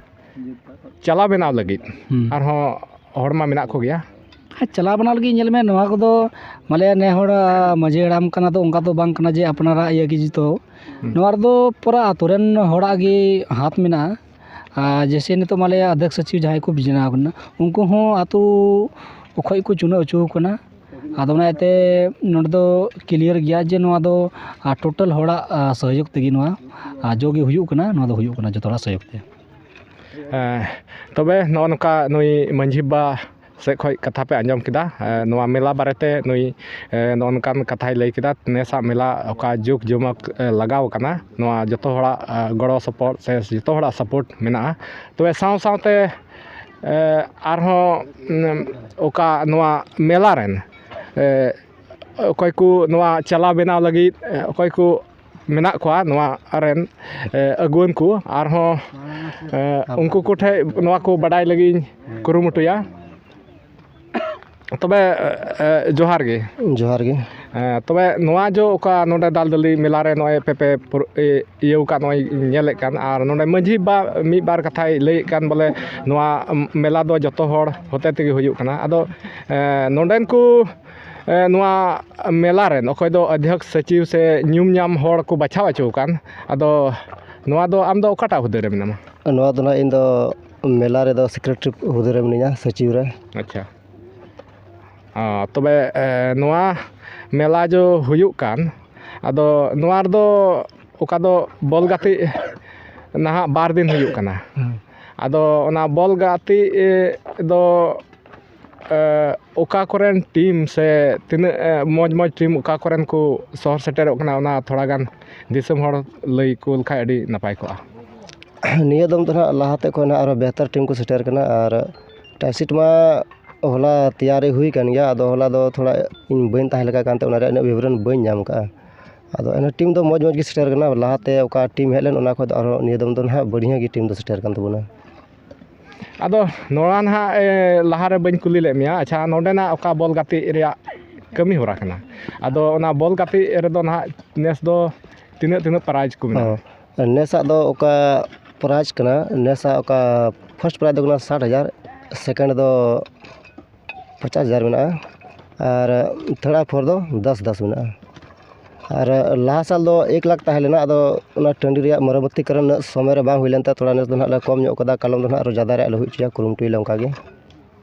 ᱪᱟᱞᱟᱣ ᱵᱮᱱᱟᱣ ᱞᱟᱹᱜᱤᱫ ᱦᱩᱸ᱾ ᱟᱨᱦᱚᱸ ᱦᱚᱲ ᱢᱟ ᱢᱮᱱᱟᱜ ᱠᱚᱜᱮᱭᱟ᱾ ᱦᱮᱸ, ᱪᱟᱞᱟᱣ ᱵᱮᱱᱟᱣ ᱞᱟᱹᱜᱤᱫ ᱧᱮᱞ ᱢᱮ, ᱱᱚᱣᱟ ᱠᱚᱫᱚ ᱢᱟᱱᱮ ᱱᱮ ᱦᱚᱲ, ᱟ, ᱢᱟᱺᱡᱷᱤ ᱦᱟᱲᱟᱢ ᱠᱟᱱᱟ, ᱛᱚ ᱚᱱᱠᱟ ᱫᱚ ᱵᱟᱝ ᱠᱟᱱᱟ ᱡᱮ ᱟᱯᱱᱟᱨᱟᱜ ᱤᱭᱟᱹ ᱜᱮ ᱡᱚᱛᱚ᱾ ᱦᱩᱸ᱾ ᱱᱚᱣᱟ ᱨᱮᱫᱚ ᱯᱩᱨᱟᱹ ᱟᱛᱳ ᱨᱮᱱ ᱦᱚᱲᱟᱜ ᱜᱮ ᱦᱟᱛ ᱢᱮᱱᱟᱜᱼᱟ᱾ ᱟᱨ ᱡᱮᱭᱥᱮ ᱱᱤᱛᱚᱜ ᱢᱟᱞᱮ ᱚᱫᱽᱫᱷᱚᱠ ᱥᱚᱪᱤᱵᱽ ᱡᱟᱦᱟᱸᱭ ᱠᱚ ᱵᱮᱱᱟᱣ ᱠᱟᱱᱟ, ᱩᱱᱠᱩ ᱦᱚᱸ ᱟᱛᱳ ᱠᱷᱚᱡ ᱠᱚ ᱪᱩᱱᱟᱹᱣ ᱦᱚᱪᱚ ᱠᱟᱱᱟ᱾ ᱟᱫᱚ ᱚᱱᱟ ᱤᱭᱟᱹᱛᱮ ᱱᱚᱰᱮ ᱫᱚ clear ᱜᱮᱭᱟ ᱡᱮ ᱱᱚᱣᱟ ᱫᱚ, ᱟ, total ᱦᱚᱲᱟᱜ, ᱟ, ᱥᱚᱦᱚᱡᱳᱜᱽ ᱛᱮᱜᱮ ᱱᱚᱣᱟ, ᱟ, ᱡᱚ ᱜᱮ ᱦᱩᱭᱩᱜ ᱠᱟᱱᱟ, ᱱᱚᱣᱟ ᱫᱚ ᱦᱩᱭᱩᱜ ᱠᱟᱱᱟ ᱡᱚᱛᱚ ᱦᱚᱲᱟᱜ ᱥᱚᱦᱚᱡᱳᱜᱽ ᱛᱮ᱾ ᱮᱸ, ᱛᱚᱵᱮ ᱱᱚᱜᱼᱚ ᱱᱚᱝᱠᱟ ᱱᱩᱭ ᱢᱟᱺᱡᱷᱤ ᱵᱟᱵᱟ ᱥᱮᱫ ᱠᱷᱚᱱ ᱠᱟᱛᱷᱟ ᱯᱮ ᱟᱸᱡᱚᱢ ᱠᱮᱫᱟ᱾ ᱮᱸ, ᱱᱚᱣᱟ ᱢᱮᱞᱟ ᱵᱟᱨᱮᱛᱮ ᱱᱩᱭ, ᱮᱸ, ᱱᱚᱜᱼᱚ ᱱᱚᱝᱠᱟᱱ ᱠᱟᱛᱷᱟᱭ ᱞᱟᱹᱭ ᱠᱮᱫᱟ᱾ ᱱᱮᱥᱟᱜ ᱢᱮᱞᱟ ᱚᱠᱟ ᱡᱩᱜᱽ ᱡᱚᱢᱚᱠ, ᱮᱸ, ᱞᱟᱜᱟᱣ ᱠᱟᱱᱟ, ᱱᱚᱣᱟ ᱡᱚᱛᱚ ᱦᱚᱲᱟᱜ, ᱮᱸ, ᱜᱚᱲᱚ ᱥᱚᱯᱚᱦᱚᱫ ᱥᱮ ᱡᱚᱛᱚ ᱦᱚᱲᱟᱜ support ᱢᱮᱱᱟᱜᱼᱟ᱾ ᱛᱚᱵᱮ ᱥᱟᱶ ᱥᱟᱶᱛᱮ, ᱮᱸ, ᱟᱨᱦᱚᱸ, ᱩᱸ, ᱚᱠᱟ ᱱᱚᱣᱟ ᱢᱮᱞᱟ ᱨᱮᱱ, ᱮᱸ, ᱚᱠᱚᱭ ᱠᱚ ᱱᱚᱣᱟ ᱪᱟᱞᱟᱣ ᱵᱮᱱᱟᱣ ᱞᱟᱹᱜᱤᱫ, ᱮᱸ, ᱚᱠᱚᱭ ᱠᱚ ᱢᱮᱱᱟᱜ ᱠᱚᱣᱟ ᱱᱚᱣᱟ ᱨᱮᱱ, ᱮ, ᱟᱹᱜᱩᱣᱟᱹᱱ ᱠᱚ, ᱟᱨᱦᱚᱸ, ᱮ, ᱩᱱᱠᱩ ᱠᱚᱴᱷᱮᱱ ᱱᱚᱣᱟ ᱠᱚ ᱵᱟᱰᱟᱭ ᱞᱟᱹᱜᱤᱫ ᱤᱧ ᱠᱩᱨᱩᱢᱩᱴᱩᱭᱟ᱾ ᱛᱚᱵᱮ, ᱮ, ᱡᱚᱦᱟᱨ ᱜᱮ᱾ ᱡᱚᱦᱟᱨ ᱜᱮ᱾ ᱮ, ᱛᱚᱵᱮ ᱱᱚᱣᱟ ᱡᱚ ᱚᱠᱟ ᱱᱚᱰᱮ ᱫᱟᱞᱫᱟᱹᱞᱤ ᱢᱮᱞᱟ ᱨᱮ ᱱᱚᱜᱼᱚᱭ ᱯᱮ, ᱯᱮ ᱯᱩᱨ-, ᱮ, ᱤᱭᱟᱹᱣ ᱠᱟᱜ, ᱱᱚᱜᱼᱚᱭ ᱧᱮᱞᱮᱫ ᱠᱟᱱ, ᱟᱨ ᱱᱚᱰᱮ ᱢᱟᱺᱡᱷᱤ ᱵᱟ ᱢᱤᱫ ᱵᱟᱨ ᱠᱟᱛᱷᱟᱭ ᱞᱟᱹᱭᱮᱫ ᱠᱟᱱ, ᱵᱚᱞᱮ ᱱᱚᱣᱟ ᱢᱮᱞᱟ ᱫᱚ ᱡᱚᱛᱚ ᱦᱚᱲ ᱦᱚᱛᱮ ᱛᱮᱜᱮ ᱦᱩᱭᱩᱜ ᱠᱟᱱᱟ᱾ ᱟᱫᱚ, ᱮ, ᱱᱚᱰᱮᱱ ᱠᱚ ᱮ, ᱱᱚᱣᱟ ᱢᱮᱞᱟ ᱨᱮᱱ ᱚᱠᱚᱭ ᱫᱚ ᱚᱫᱽᱫᱷᱚᱠ ᱥᱚᱪᱤᱵᱽ ᱥᱮ ᱧᱩᱢ ᱧᱟᱢ ᱦᱚᱲ ᱠᱚ ᱵᱟᱪᱷᱟᱣ ᱦᱚᱪᱚ ᱟᱠᱟᱱ, ᱟᱫᱚ ᱱᱚᱣᱟ ᱫᱚ ᱟᱢ ᱫᱚ ᱚᱠᱟᱴᱟᱜ ᱦᱩᱫᱟᱹ ᱨᱮ ᱢᱮᱱᱟᱢᱟ? ᱱᱚᱣᱟ ᱫᱚ ᱱᱟᱦᱟᱜ ᱤᱧ ᱫᱚ ᱢᱮᱞᱟ ᱨᱮᱫᱚ secretary ᱦᱩᱫᱟᱹ ᱨᱮ ᱢᱤᱱᱟᱹᱧᱟ, ᱥᱚᱪᱤᱵᱽ ᱨᱮ᱾ ᱟᱪᱪᱷᱟ᱾ ᱚ, ᱛᱚᱵᱮ, ᱮ, ᱱᱚᱣᱟ ᱢᱮᱞᱟ ᱡᱚ ᱦᱩᱭᱩᱜ ᱠᱟᱱ, ᱟᱫᱚ ᱱᱚᱣᱟ ᱨᱮᱫᱚ ᱚᱠᱟ ᱫᱚ ᱵᱚᱞ ᱜᱟᱛᱮᱜ ᱱᱟᱦᱟᱜ ᱵᱟᱨ ᱫᱤᱱ ᱦᱩᱭᱩᱜ ᱠᱟᱱᱟ᱾ ᱦᱩᱸ᱾ ᱟᱫᱚ ᱚᱱᱟ ᱵᱚᱞ ᱜᱟᱛᱮᱜ, ᱮ, ᱫᱚ ᱮ, ᱚᱠᱟ ᱠᱚᱨᱮᱱ team ᱥᱮ ᱛᱤᱱᱟᱹᱜ, ᱮ, ᱢᱚᱡᱽ ᱢᱚᱡᱽ team ᱚᱠᱟ ᱠᱚᱨᱮᱱ ᱠᱚ ᱥᱚᱦᱚᱨ ᱥᱮᱴᱮᱨᱚᱜ ᱠᱟᱱᱟ, ᱚᱱᱟ ᱛᱷᱚᱲᱟ ᱜᱟᱱ ᱫᱤᱥᱚᱢ ᱦᱚᱲ ᱞᱟᱹᱭ ᱠᱚ ᱞᱮᱠᱷᱟᱡ ᱟᱹᱰᱤ ᱱᱟᱯᱟᱭ ᱠᱚᱜᱼᱟ᱾ ᱱᱤᱭᱟᱹ ᱫᱚᱢ ᱫᱚ ᱱᱟᱦᱟᱜ ᱞᱟᱦᱟᱛᱮ ᱠᱷᱚᱱ ᱱᱟᱦᱟᱜ ᱟᱨᱦᱚᱸ ᱵᱮᱦᱛᱟᱨ team ᱠᱚ ᱥᱮᱴᱮᱨ ᱠᱟᱱᱟ, ᱟᱨ ᱮᱴᱟᱜ seat ᱢᱟ ᱦᱚᱞᱟ ᱛᱮᱭᱟᱨᱤ ᱦᱩᱭ ᱠᱟᱱ ᱜᱮᱭᱟ, ᱟᱫᱚ ᱦᱚᱞᱟ ᱫᱚ ᱛᱷᱚᱲᱟ ᱤᱧ ᱵᱟᱹᱧ ᱛᱟᱦᱮᱸ ᱞᱮᱠᱟ ᱠᱟᱱᱛᱮ ᱚᱱᱟ ᱨᱮᱭᱟᱜ ᱤᱱᱟᱹᱜ ᱵᱤᱵᱚᱨᱚᱱ ᱵᱟᱹᱧ ᱧᱟᱢ ᱠᱟᱜᱼᱟ᱾ ᱟᱫᱚ ᱮᱱᱦᱚᱸ ᱴᱤᱢ ᱫᱚ ᱢᱚᱡᱽ ᱢᱚᱡᱽ ᱜᱮ ᱥᱮᱴᱮᱨ ᱠᱟᱱᱟ, ᱞᱟᱦᱟᱛᱮ ᱚᱠᱟ ᱴᱤᱢ ᱦᱮᱡ ᱞᱮᱱ ᱚᱱᱟ ᱠᱷᱚᱱ ᱫᱚ ᱟᱨᱦᱚᱸ ᱱᱤᱭᱟᱹ ᱫᱚᱢ ᱫᱚ ᱱᱟᱦᱟᱜ ᱵᱟᱹᱲᱦᱤᱭᱟᱹ ᱜᱮ ᱴᱤᱢ ᱫᱚ ᱥᱮᱴᱮᱨ ᱠᱟᱱ ᱛᱟᱵᱚᱱᱟ᱾ ᱟᱫᱚ ᱱᱚᱣᱟ ᱱᱟᱦᱟᱜ ᱮ, ᱞᱟᱦᱟᱨᱮ ᱵᱟᱹᱧ ᱠᱩᱞᱤ ᱞᱮᱫ ᱢᱮᱭᱟ, ᱟᱪᱪᱷᱟ, ᱱᱚᱰᱮᱱᱟᱜ ᱚᱠᱟ ᱵᱚᱞ ᱜᱟᱛᱮᱜ ᱨᱮᱭᱟᱜ ᱠᱟᱹᱢᱤ ᱦᱚᱨᱟ ᱠᱟᱱᱟ? ᱟᱫᱚ ᱚᱱᱟ ᱵᱚᱞ ᱜᱟᱛᱮᱜ ᱨᱮᱫᱚ ᱱᱟᱦᱟᱜ ᱱᱮᱥ ᱫᱚ ᱛᱤᱱᱟᱹᱜ ᱛᱤᱱᱟᱹᱜ ᱯᱨᱟᱭᱤᱡᱽ ᱠᱚ ᱢᱮᱱᱟᱜᱼᱟ? ᱦᱚᱸ, ᱱᱮᱥᱟᱜ ᱫᱚ ᱚᱠᱟ ᱯᱨᱟᱭᱤᱡᱽ ᱠᱟᱱᱟ, ᱱᱮᱥᱟᱜ ᱚᱠᱟ ᱯᱷᱟᱥᱴ ᱯᱨᱟᱭᱤᱡᱽ ᱫᱚ ᱠᱟᱱᱟ ᱥᱟᱴ ᱦᱟᱡᱟᱨ, ᱥᱮᱠᱮᱱᱰ ᱫᱚ ᱯᱚᱪᱟᱥ ᱦᱟᱡᱟᱨ ᱢᱮᱱᱟᱜᱼᱟ, ᱟᱨ ᱛᱷᱟᱨᱰ ᱟᱨ ᱯᱷᱳᱨ ᱫᱚ ᱫᱚᱥ ᱫᱚᱥ ᱢᱮᱱᱟᱜᱼᱟ᱾ ᱟᱨ ᱞᱟᱦᱟ ᱥᱟᱞ ᱫᱚ ᱮᱠ ᱞᱟᱠᱷ ᱛᱟᱦᱮᱸ ᱞᱮᱱᱟ, ᱟᱫᱚ ᱚᱱᱟ ᱴᱟᱺᱰᱤ ᱨᱮᱭᱟᱜ ᱢᱟᱨᱟᱢᱚᱛᱤ ᱠᱟᱨᱚᱱ ᱩᱱᱟᱹᱜ ᱥᱚᱢᱚᱭ ᱨᱮ ᱵᱟᱝ ᱦᱩᱭ ᱞᱮᱱᱛᱮ ᱛᱷᱚᱲᱟ ᱱᱮᱥ ᱫᱚ ᱱᱟᱦᱟᱜ ᱞᱮ ᱠᱚᱢ ᱧᱚᱜ ᱠᱟᱫᱟ, ᱠᱟᱞᱚᱢ ᱫᱚ ᱱᱟᱦᱟᱜ ᱟᱨᱚ ᱡᱟᱫᱟ ᱨᱮᱭᱟᱜ ᱞᱮ ᱦᱩᱭ ᱦᱚᱪᱚᱭᱟ, ᱠᱩᱨᱩᱢᱩᱴᱩᱭᱟᱞᱮ ᱚᱱᱠᱟ ᱜᱮ᱾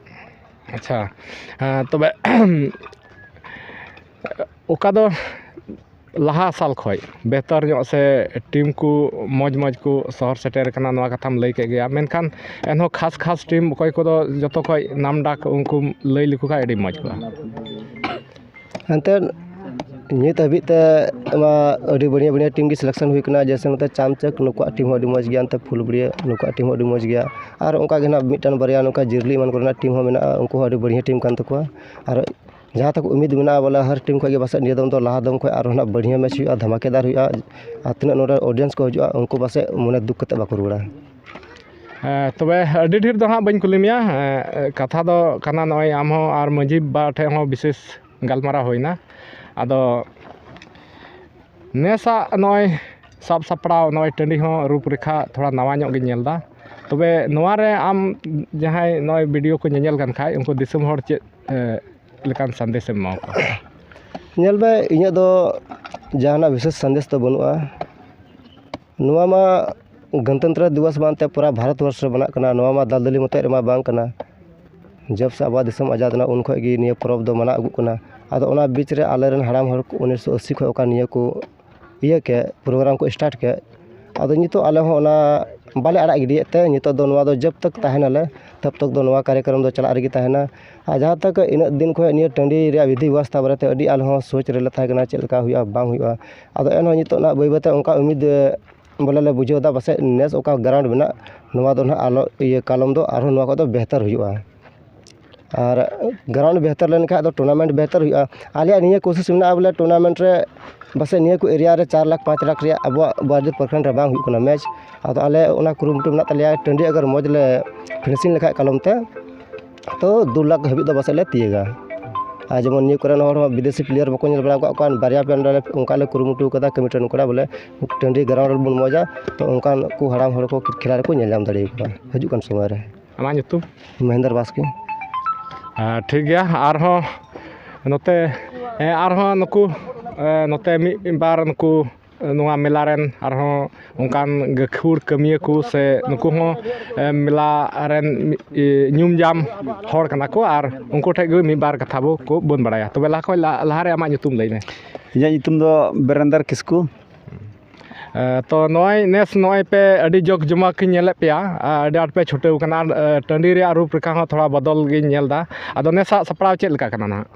ᱟᱪᱪᱷᱟ, ᱦᱮᱸ, ᱛᱚᱵᱮ ᱚᱠᱟ ᱫᱚ ᱞᱟᱦᱟ ᱥᱟᱞ ᱠᱷᱚᱱ ᱵᱮᱦᱛᱚᱨ ᱧᱚᱜ ᱥᱮ ᱴᱤᱢ ᱠᱚ ᱢᱚᱡᱽ ᱢᱚᱡᱽ ᱠᱚ ᱥᱚᱦᱚᱨ ᱥᱮᱴᱮᱨ ᱠᱟᱱᱟ, ᱱᱚᱣᱟ ᱠᱟᱛᱷᱟᱢ ᱞᱟᱹᱭ ᱠᱮᱫ ᱜᱮᱭᱟ, ᱢᱮᱱᱠᱷᱟᱱ ᱮᱱᱦᱚᱸ ᱠᱷᱟᱥ ᱠᱷᱟᱥ ᱴᱤᱢ ᱚᱠᱚᱭ ᱠᱚᱫᱚ ᱡᱚᱛᱚ ᱠᱷᱚᱱ ᱱᱟᱢ ᱰᱟᱠ ᱩᱱᱠᱩᱢ ᱞᱟᱹᱭ ᱞᱮᱠᱚ ᱠᱷᱟᱱ ᱟᱹᱰᱤ ᱢᱚᱡᱽ ᱠᱚᱜᱼᱟ᱾ ᱮᱱᱛᱮᱫ ᱱᱤᱛ ᱦᱟᱹᱵᱤᱡ ᱛᱮ ᱢᱟ ᱟᱹᱰᱤ ᱵᱟᱹᱲᱤᱭᱟᱹ ᱵᱟᱹᱲᱤᱭᱟᱹ ᱴᱤᱢ ᱜᱮ ᱥᱤᱞᱮᱠᱥᱚᱱ ᱦᱩᱭ ᱠᱟᱱᱟ, ᱡᱮᱭᱥᱮ ᱱᱚᱛᱮ ᱪᱟᱢᱪᱟᱠ, ᱱᱩᱠᱩᱣᱟᱜ ᱴᱤᱢ ᱦᱚᱸ ᱟᱹᱰᱤ ᱢᱚᱡᱽ ᱜᱮᱭᱟ, ᱱᱚᱛᱮ ᱯᱷᱩᱞᱵᱟᱹᱲᱤᱭᱟᱹ, ᱱᱩᱠᱩᱣᱟᱜ ᱴᱤᱢ ᱦᱚᱸ ᱟᱹᱰᱤ ᱢᱚᱡᱽ ᱜᱮᱭᱟ᱾ ᱟᱨ ᱚᱱᱠᱟ ᱜᱮ ᱱᱟᱦᱟᱜ ᱢᱤᱫᱴᱟᱝ ᱵᱟᱨᱭᱟ ᱱᱚᱝᱠᱟ ᱡᱤᱨᱞᱤ ᱮᱢᱟᱱ ᱠᱚᱨᱮᱱᱟᱜ ᱴᱤᱢ ᱦᱚᱸ ᱢᱮᱱᱟᱜᱼᱟ, ᱩᱱᱠᱩ ᱦᱚᱸ ᱟᱹᱰᱤ ᱵᱟᱹᱲᱤᱭᱟᱹ ᱴᱤᱢ ᱠᱟᱱ ᱛᱟᱠᱚᱣᱟ᱾ ᱟᱨ ᱡᱟᱦᱟᱸ ᱛᱟᱠᱚ ᱩᱢᱤᱫ ᱢᱮᱱᱟᱜᱼᱟ ᱵᱚᱞᱮ ᱦᱟᱨ ᱴᱤᱢ ᱠᱷᱚᱱ ᱜᱮ ᱯᱟᱥᱮᱡ ᱱᱤᱭᱟᱹ ᱫᱚᱢ ᱫᱚ ᱞᱟᱦᱟ ᱫᱚᱢ ᱠᱷᱚᱱ ᱟᱨᱦᱚᱸ ᱱᱟᱦᱟᱜ ᱵᱟᱹᱲᱤᱭᱟᱹ ᱢᱮᱪ ᱦᱩᱭᱩᱜᱼᱟ, ᱫᱷᱟᱢᱟᱠᱮᱫᱟᱨ ᱦᱩᱭᱩᱜᱼᱟ, ᱟᱨ ᱛᱤᱱᱟᱹᱜ ᱱᱚᱰᱮ ᱚᱰᱤᱭᱮᱱᱥ ᱠᱚ ᱦᱤᱡᱩᱜᱼᱟ ᱩᱱᱠᱩ ᱯᱟᱥᱮᱡ ᱢᱚᱱᱮ ᱫᱩᱠ ᱠᱟᱛᱮ ᱵᱟᱠᱚ ᱨᱩᱣᱟᱹᱲᱟ᱾ ᱦᱮᱸ, ᱛᱚᱵᱮ ᱟᱹᱰᱤ ᱰᱷᱮᱨ ᱫᱚ ᱦᱟᱸᱜ ᱵᱟᱹᱧ ᱠᱩᱞᱤ ᱢᱮᱭᱟ᱾ ᱦᱮᱸ, ᱠᱟᱛᱷᱟ ᱫᱚ ᱠᱟᱱᱟ, ᱱᱚᱜᱼᱚᱭ ᱟᱢ ᱦᱚᱸ ᱟᱨ ᱢᱟᱺᱡᱷᱤ ᱵᱟᱵᱟ ᱴᱷᱮᱱ ᱦᱚᱸ ᱵᱤᱥᱮᱥ ᱜᱟᱞᱢᱟᱨᱟᱣ ᱦᱩᱭᱱᱟ᱾ ᱟᱫᱚ ᱱᱮᱥᱟᱜ ᱱᱚᱜᱼᱚᱭ ᱥᱟᱵ ᱥᱟᱯᱲᱟᱣ, ᱱᱚᱜᱼᱚᱭ ᱴᱟᱺᱰᱤ ᱦᱚᱸ ᱨᱩᱯᱨᱮᱠᱷᱟ ᱛᱷᱚᱲᱟ ᱱᱟᱣᱟ ᱧᱚᱜ ᱜᱤᱧ ᱧᱮᱞ ᱮᱫᱟ᱾ ᱛᱚᱵᱮ ᱱᱚᱣᱟ ᱨᱮ ᱟᱢ ᱡᱟᱦᱟᱸᱭ ᱱᱚᱜᱼᱚᱭ ᱵᱷᱤᱰᱤᱭᱳ ᱠᱚ ᱧᱮᱧᱮᱞ ᱠᱟᱱ ᱠᱷᱟᱡ, ᱩᱱᱠᱩ ᱫᱤᱥᱚᱢ ᱦᱚᱲ ᱪᱮᱫ, ᱮ, ᱞᱮᱠᱟᱱ ᱥᱟᱸᱫᱮᱥ ᱮᱢ ᱮᱢᱟ ᱠᱚᱣᱟ? ᱧᱮᱞ ᱢᱮ, ᱤᱧᱟᱹᱜ ᱫᱚ ᱡᱟᱦᱟᱱᱟᱜ ᱵᱤᱥᱮᱥ ᱥᱟᱸᱫᱮᱥ ᱫᱚ ᱵᱟᱹᱱᱩᱜᱼᱟ᱾ ᱱᱚᱣᱟ ᱢᱟ ᱜᱚᱱᱛᱚᱱᱛᱨᱚ ᱫᱤᱵᱚᱥ ᱢᱟ ᱮᱱᱛᱮᱫ ᱯᱩᱨᱟ ᱵᱷᱟᱨᱚᱛ ᱵᱚᱨᱥᱚ ᱨᱮ ᱢᱟᱱᱟᱜ ᱠᱟᱱᱟ, ᱱᱚᱣᱟ ᱢᱟ ᱫᱟᱞᱫᱟᱞᱤ ᱢᱚᱛᱚᱡ ᱨᱮᱢᱟ ᱵᱟᱝ ᱠᱟᱱᱟ᱾ ᱡᱚᱵ ᱥᱮ ᱟᱵᱚᱣᱟᱜ ᱫᱤᱥᱚᱢ ᱟᱡᱟᱫ ᱮᱱᱟ, ᱩᱱ ᱠᱷᱚᱱ ᱜᱮ ᱱᱤᱭᱟᱹ ᱯᱚᱨᱚᱵᱽ ᱫᱚ ᱢᱟᱱᱟᱣ ᱟᱹᱜᱩᱜ ᱠᱟᱱᱟ᱾ ᱟᱫᱚ ᱚᱱᱟ ᱵᱤᱪ ᱨᱮ ᱟᱞᱮᱨᱮᱱ ᱦᱟᱲᱟᱢ ᱦᱚᱲ ᱠᱚ ᱩᱱᱤᱥᱥᱚ ᱟᱥᱤ ᱠᱷᱚᱱ ᱚᱠᱟ ᱱᱤᱭᱟᱹ ᱠᱚ ᱤᱭᱟᱹ ᱠᱮᱫ, ᱯᱨᱳᱜᱨᱟᱢ ᱠᱚ ᱥᱴᱟᱨᱴ ᱠᱮᱫ, ᱟᱫᱚ ᱱᱤᱛᱚᱜ ᱟᱞᱮ ᱦᱚᱸ ᱚᱱᱟ ᱵᱟᱞᱮ ᱟᱲᱟᱜ ᱜᱤᱰᱤᱭᱮᱫ ᱛᱮ ᱱᱤᱛᱚᱜ ᱫᱚ ᱱᱚᱣᱟ ᱫᱚ ᱡᱚᱵ ᱛᱚᱠ ᱛᱟᱦᱮᱱᱟᱞᱮ, ᱛᱚᱵ ᱛᱚᱠ ᱫᱚ ᱱᱚᱣᱟ ᱠᱟᱨᱭᱚᱠᱨᱚᱢ ᱫᱚ ᱪᱟᱞᱟᱜ ᱨᱮᱜᱮ ᱛᱟᱦᱮᱱᱟ᱾ ᱟᱨ ᱡᱟᱦᱟᱸ ᱛᱚᱠ ᱤᱱᱟᱹᱜ ᱫᱤᱱ ᱠᱷᱚᱱ ᱱᱤᱭᱟᱹ ᱴᱟᱺᱰᱤ ᱨᱮᱭᱟᱜ ᱵᱤᱫᱷᱤ ᱵᱮᱵᱚᱥᱛᱷᱟ ᱵᱟᱨᱮᱛᱮ ᱟᱹᱰᱤ ᱟᱞᱮ ᱦᱚᱸ ᱥᱳᱪ ᱨᱮᱞᱮ ᱛᱟᱦᱮᱸ ᱠᱟᱱᱟ, ᱪᱮᱫ ᱞᱮᱠᱟ ᱦᱩᱭᱩᱜᱼᱟ ᱵᱟᱝ ᱦᱩᱭᱩᱜᱼᱟ᱾ ᱟᱫᱚ ᱮᱱᱦᱚᱸ ᱱᱤᱛᱚᱜ ᱱᱟᱜ ᱵᱟᱹᱭ ᱵᱟᱹᱭᱛᱮ ᱚᱱᱠᱟ ᱩᱢᱤᱫ ᱵᱚᱞᱮ ᱞᱮ ᱵᱩᱡᱷᱟᱹᱣ ᱮᱫᱟ, ᱯᱟᱥᱮᱡ ᱱᱮᱥ ᱚᱠᱟ ᱜᱨᱟᱣᱩᱱᱰ ᱢᱮᱱᱟᱜ, ᱱᱚᱣᱟ ᱫᱚ ᱱᱟᱦᱟᱜ ᱟᱞᱚ, ᱤᱭᱟᱹ, ᱠᱟᱞᱚᱢ ᱫᱚ ᱟᱨᱦᱚᱸ ᱱᱚᱣᱟ ᱠᱷᱚᱱ ᱫᱚ ᱵᱮᱦᱛᱟᱨ ᱦᱩᱭᱩᱜᱼᱟ᱾ ᱟᱨ ᱜᱨᱟᱣᱩᱱᱰ ᱵᱮᱦᱛᱟᱨ ᱞᱮᱱᱠᱷᱟᱱ ᱫᱚ ᱴᱩᱨᱱᱟᱢᱮᱱᱴ ᱵᱮᱦᱛᱟᱨ ᱦᱩᱭᱩᱜᱼᱟ᱾ ᱟᱞᱮᱭᱟᱜ ᱱᱤᱭᱟᱹ ᱠᱳᱥᱤᱥ ᱢᱮᱱᱟᱜᱼᱟ ᱵᱚᱞᱮ ᱴᱩᱨᱱᱟᱢᱮᱱᱴ ᱨᱮ ᱯᱟᱥᱮᱡ ᱱᱤᱭᱟᱹ ᱠᱚ ᱮᱨᱤᱭᱟ ᱨᱮ ᱪᱟᱨ ᱞᱟᱠᱷ ᱯᱟᱸᱪ ᱞᱟᱠᱷ ᱨᱮᱭᱟᱜ ᱟᱵᱚᱣᱟᱜ ᱵᱟᱨᱡᱤᱛ ᱯᱨᱚᱠᱷᱚᱸᱰ ᱨᱮ ᱵᱟᱝ ᱦᱩᱭᱩᱜ ᱠᱟᱱᱟ ᱢᱮᱪ᱾ ᱟᱫᱚ ᱟᱞᱮ ᱚᱱᱟ ᱠᱩᱨᱩᱢᱩᱴᱩ ᱢᱮᱱᱟᱜ ᱛᱟᱞᱮᱭᱟ, ᱴᱟᱺᱰᱤ ᱟᱜᱟᱨ ᱢᱚᱡᱽ ᱞᱮ ᱯᱷᱤᱱᱤᱥᱤᱝ ᱞᱮᱠᱷᱟᱡ ᱠᱟᱞᱚᱢ ᱛᱮ, ᱛᱚ ᱫᱩ ᱞᱟᱠᱷ ᱦᱟᱹᱵᱤᱡ ᱫᱚ ᱯᱟᱥᱮᱡ ᱞᱮ ᱛᱤᱭᱟᱹᱜᱟ᱾ ᱟᱨ ᱡᱮᱢᱚᱱ ᱱᱤᱭᱟᱹ ᱠᱚᱨᱮᱱ ᱦᱚᱲ ᱦᱚᱸ ᱵᱤᱫᱮᱥᱤ ᱯᱞᱮᱭᱟᱨ ᱵᱟᱠᱚ ᱧᱮᱞ ᱵᱟᱲᱟ ᱟᱠᱟᱫ ᱠᱚᱣᱟ, ᱵᱟᱨᱭᱟ ᱯᱮᱭᱟ ᱱᱚᱰᱮ ᱞᱮ ᱚᱱᱠᱟ ᱞᱮ ᱠᱩᱨᱩᱢᱩᱴᱩ ᱠᱟᱫᱟ ᱠᱚᱢᱤᱴᱤ ᱨᱮᱱ ᱠᱚᱲᱟ ᱵᱚᱞᱮ ᱴᱟᱺᱰᱤ ᱜᱨᱟᱣᱩᱱᱰ ᱨᱮᱵᱚᱱ ᱢᱚᱡᱟ, ᱛᱚ ᱚᱱᱠᱟᱱ ᱠᱚ ᱦᱟᱲᱟᱢ ᱦᱚᱲ ᱠᱚ ᱠᱷᱮᱞᱟ ᱨᱮᱠᱚ ᱧᱮᱞ ᱧᱟᱢ ᱫᱟᱲᱮᱭᱟᱠᱚᱣᱟ ᱦᱤᱡᱩᱜ ᱠᱟᱱ ᱥᱚᱢᱚᱭ ᱨᱮ᱾ ᱟᱢᱟᱜ ᱧᱩᱛᱩᱢ? ᱢᱚᱦᱮᱱᱫᱨ ᱵᱟᱥᱠᱮ᱾ ᱦᱮᱸ, ᱴᱷᱤᱠ ᱜᱮᱭᱟ᱾ ᱟᱨᱦᱚᱸ ᱱᱚᱛᱮ, ᱦᱮᱸ, ᱟᱨᱦᱚᱸ ᱱᱩᱠᱩ, ᱮ, ᱱᱚᱛᱮ ᱢᱤᱫ ᱵᱟᱨ ᱱᱩᱠᱩ, ᱮ, ᱱᱚᱣᱟ ᱢᱮᱞᱟ ᱨᱮᱱ ᱟᱨᱦᱚᱸ ᱚᱱᱠᱟᱱ ᱜᱟᱹᱠᱷᱩᱲ ᱠᱟᱹᱢᱤᱭᱟᱹ ᱠᱚ ᱥᱮ ᱱᱩᱠᱩ ᱦᱚᱸ, ᱮ, ᱢᱮᱞᱟ ᱨᱮᱱ ᱢᱤᱫ, ᱮ, ᱧᱩᱢ ᱧᱟᱢ ᱦᱚᱲ ᱠᱟᱱᱟ ᱠᱚ, ᱟᱨ ᱩᱱᱠᱩ ᱴᱷᱮᱱ ᱜᱮ ᱢᱤᱫ ᱵᱟᱨ ᱠᱟᱛᱷᱟ ᱵᱚ, ᱠᱚ ᱵᱚᱱ ᱵᱟᱲᱟᱭᱟ᱾ ᱛᱚᱵᱮ ᱞᱟᱦᱟ ᱠᱷᱚᱱ ᱞᱟ-, ᱞᱟᱦᱟᱨᱮ ᱟᱢᱟᱜ ᱧᱩᱛᱩᱢ ᱞᱟᱹᱭ ᱢᱮ᱾ ᱤᱧᱟᱹᱜ ᱧᱩᱛᱩᱢ ᱫᱚ ᱵᱤᱨᱮᱱᱫᱚᱨ ᱠᱤᱥᱠᱩ᱾ ᱮ, ᱛᱚ ᱱᱚᱜᱼᱚᱭ ᱱᱮᱥ ᱱᱚᱜᱼᱚᱭ ᱯᱮ ᱟᱹᱰᱤ ᱡᱚᱠ ᱡᱚᱢᱟᱠ ᱤᱧ ᱧᱮᱞᱮᱫ ᱯᱮᱭᱟ, ᱟ, ᱟᱹᱰᱤ ᱟᱸᱴ ᱯᱮ ᱪᱷᱩᱴᱟᱹᱣ ᱠᱟᱱᱟ᱾ ᱟᱨ, ᱮ, ᱴᱟᱺᱰᱤ ᱨᱮᱭᱟᱜ ᱨᱩᱯ ᱨᱮᱠᱷᱟ ᱦᱚᱸ ᱛᱷᱚᱲᱟ ᱵᱚᱫᱚᱞ ᱜᱤᱧ ᱧᱮᱞ ᱮᱫᱟ᱾ ᱟᱫᱚ ᱱᱮᱥᱟᱜ ᱥᱟᱯᱲᱟᱣ ᱪᱮᱫ ᱞᱮᱠᱟ ᱠᱟᱱᱟ ᱱᱟᱦᱟᱜ?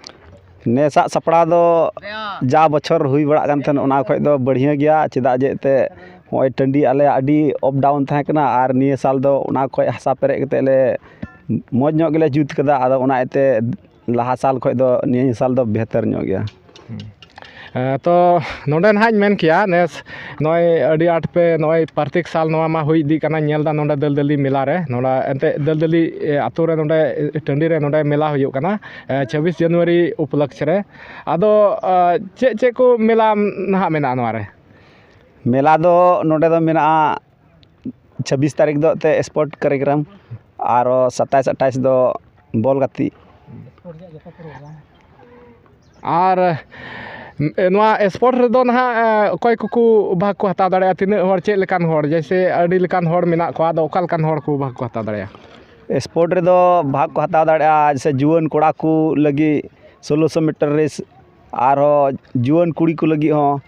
ᱱᱮᱥᱟᱜ ᱥᱟᱯᱲᱟᱣ ᱫᱚ ᱡᱟ ᱵᱚᱪᱷᱚᱨ ᱦᱩᱭ ᱵᱟᱲᱟᱜ ᱠᱟᱱ ᱛᱟᱦᱮᱸᱱ, ᱚᱱᱟ ᱠᱷᱚᱡ ᱫᱚ ᱵᱟᱹᱲᱦᱤᱭᱟᱹ ᱜᱮᱭᱟ᱾ ᱪᱮᱫᱟᱜ ᱡᱮ ᱮᱱᱛᱮᱫ ᱱᱚᱜᱼᱚᱭ ᱴᱟᱺᱰᱤ ᱟᱞᱮᱭᱟᱜ ᱟᱹᱰᱤ up down ᱛᱟᱦᱮᱸ ᱠᱟᱱᱟ, ᱟᱨ ᱱᱤᱭᱟᱹ ᱥᱟᱞ ᱫᱚ ᱚᱱᱟ ᱠᱷᱚᱡ ᱦᱟᱥᱟ ᱯᱮᱨᱮᱡ ᱠᱟᱛᱮᱫ ᱞᱮ ᱢᱚᱡᱽ ᱧᱚᱜ ᱜᱮᱞᱮ ᱡᱩᱛ ᱠᱟᱫᱟ᱾ ᱟᱫᱚ ᱚᱱᱟ ᱤᱭᱟᱹᱛᱮ ᱞᱟᱦᱟ ᱥᱟᱞ ᱠᱷᱚᱡ ᱫᱚ ᱱᱤᱭᱟᱹ ᱥᱟᱞ ᱫᱚ ᱵᱮᱦᱛᱟᱨ ᱧᱚᱜ ᱜᱮᱭᱟ᱾ ᱮ, ᱛᱚ ᱱᱚᱰᱮ ᱱᱟᱦᱟᱜ ᱤᱧ ᱢᱮᱱ ᱠᱮᱭᱟ, ᱱᱮᱥ ᱱᱚᱜᱼᱚᱭ ᱟᱹᱰᱤ ᱟᱸᱴ ᱯᱮ ᱱᱚᱜᱼᱚᱭ ᱯᱨᱚᱛᱮᱠ ᱥᱟᱞ ᱱᱚᱣᱟ ᱢᱟ ᱦᱩᱭ ᱤᱫᱤᱜ ᱠᱟᱱᱟ, ᱧᱮᱞ ᱮᱫᱟ ᱱᱚᱰᱮ ᱫᱟᱹᱞᱫᱟᱹᱞᱤ ᱢᱮᱞᱟ ᱨᱮ, ᱱᱚᱰᱮ ᱮᱱᱛᱮᱫ ᱫᱟᱹᱞᱫᱟᱹᱞᱤ, ᱮ, ᱟᱛᱳ ᱨᱮ ᱱᱚᱰᱮ, ᱮ, ᱴᱟᱺᱰᱤ ᱨᱮ ᱱᱚᱰᱮ ᱢᱮᱞᱟ ᱦᱩᱭᱩᱜ ᱠᱟᱱᱟ, ᱮ, ᱪᱷᱟᱵᱵᱤᱥ ᱡᱟᱱᱩᱣᱟᱨᱤ ᱩᱯᱚᱞᱚᱠᱠᱷᱮ ᱨᱮ᱾ ᱟᱫᱚ, ᱮ, ᱪᱮᱫ ᱪᱮᱫ ᱠᱚ ᱢᱮᱞᱟ ᱱᱟᱦᱟᱜ ᱢᱮᱱᱟᱜᱼᱟ ᱱᱚᱣᱟ ᱨᱮ? ᱢᱮᱞᱟ ᱫᱚ ᱱᱚᱰᱮ ᱫᱚ ᱢᱮᱱᱟᱜᱼᱟ, ᱪᱷᱟᱵᱵᱤᱥ ᱛᱟᱹᱨᱤᱠᱷ ᱫᱚ ᱮᱱᱛᱮᱫ ᱥᱯᱳᱨᱴ ᱠᱟᱨᱭᱚᱠᱨᱚᱢ, ᱟᱨᱚ ᱥᱟᱛᱟᱥ ᱟᱴᱷᱟᱥ ᱫᱚ ᱵᱚᱞ ᱜᱟᱛᱮᱜ᱾ ᱟᱨ, ᱮ, ᱱᱚᱣᱟ ᱥᱯᱳᱨᱴ ᱨᱮᱫᱚ ᱱᱟᱦᱟᱜ, ᱮ, ᱚᱠᱚᱭ ᱠᱚᱠᱚ ᱵᱷᱟᱜᱽ ᱠᱚ ᱦᱟᱛᱟᱣ ᱫᱟᱲᱮᱭᱟᱜᱼᱟ? ᱛᱤᱱᱟᱹᱜ ᱦᱚᱲ, ᱪᱮᱫ ᱞᱮᱠᱟᱱ ᱦᱚᱲ? ᱡᱮᱭᱥᱮ, ᱟᱹᱰᱤ ᱞᱮᱠᱟᱱ ᱦᱚᱲ ᱢᱮᱱᱟᱜ ᱠᱚᱣᱟ, ᱟᱫᱚ ᱚᱠᱟ ᱞᱮᱠᱟᱱ ᱦᱚᱲ ᱠᱚ ᱵᱷᱟᱜᱽ ᱠᱚ ᱦᱟᱛᱟᱣ ᱫᱟᱲᱮᱭᱟᱜᱼᱟ? ᱥᱯᱳᱨᱴ ᱨᱮᱫᱚ ᱵᱷᱟᱜᱽ ᱠᱚ ᱦᱟᱛᱟᱣ ᱫᱟᱲᱮᱭᱟᱜᱼᱟ, ᱡᱮᱭᱥᱮ, ᱡᱩᱣᱟᱹᱱ ᱠᱚᱲᱟ ᱠᱚ ᱞᱟᱹᱜᱤᱫ ᱥᱳᱞᱳᱥᱚ ᱢᱤᱴᱟᱨ ᱨᱮᱥ, ᱟᱨᱦᱚᱸ ᱡᱩᱣᱟᱹᱱ ᱠᱩᱲᱤ ᱠᱚ ᱞᱟᱹᱜᱤᱫ ᱦᱚᱸ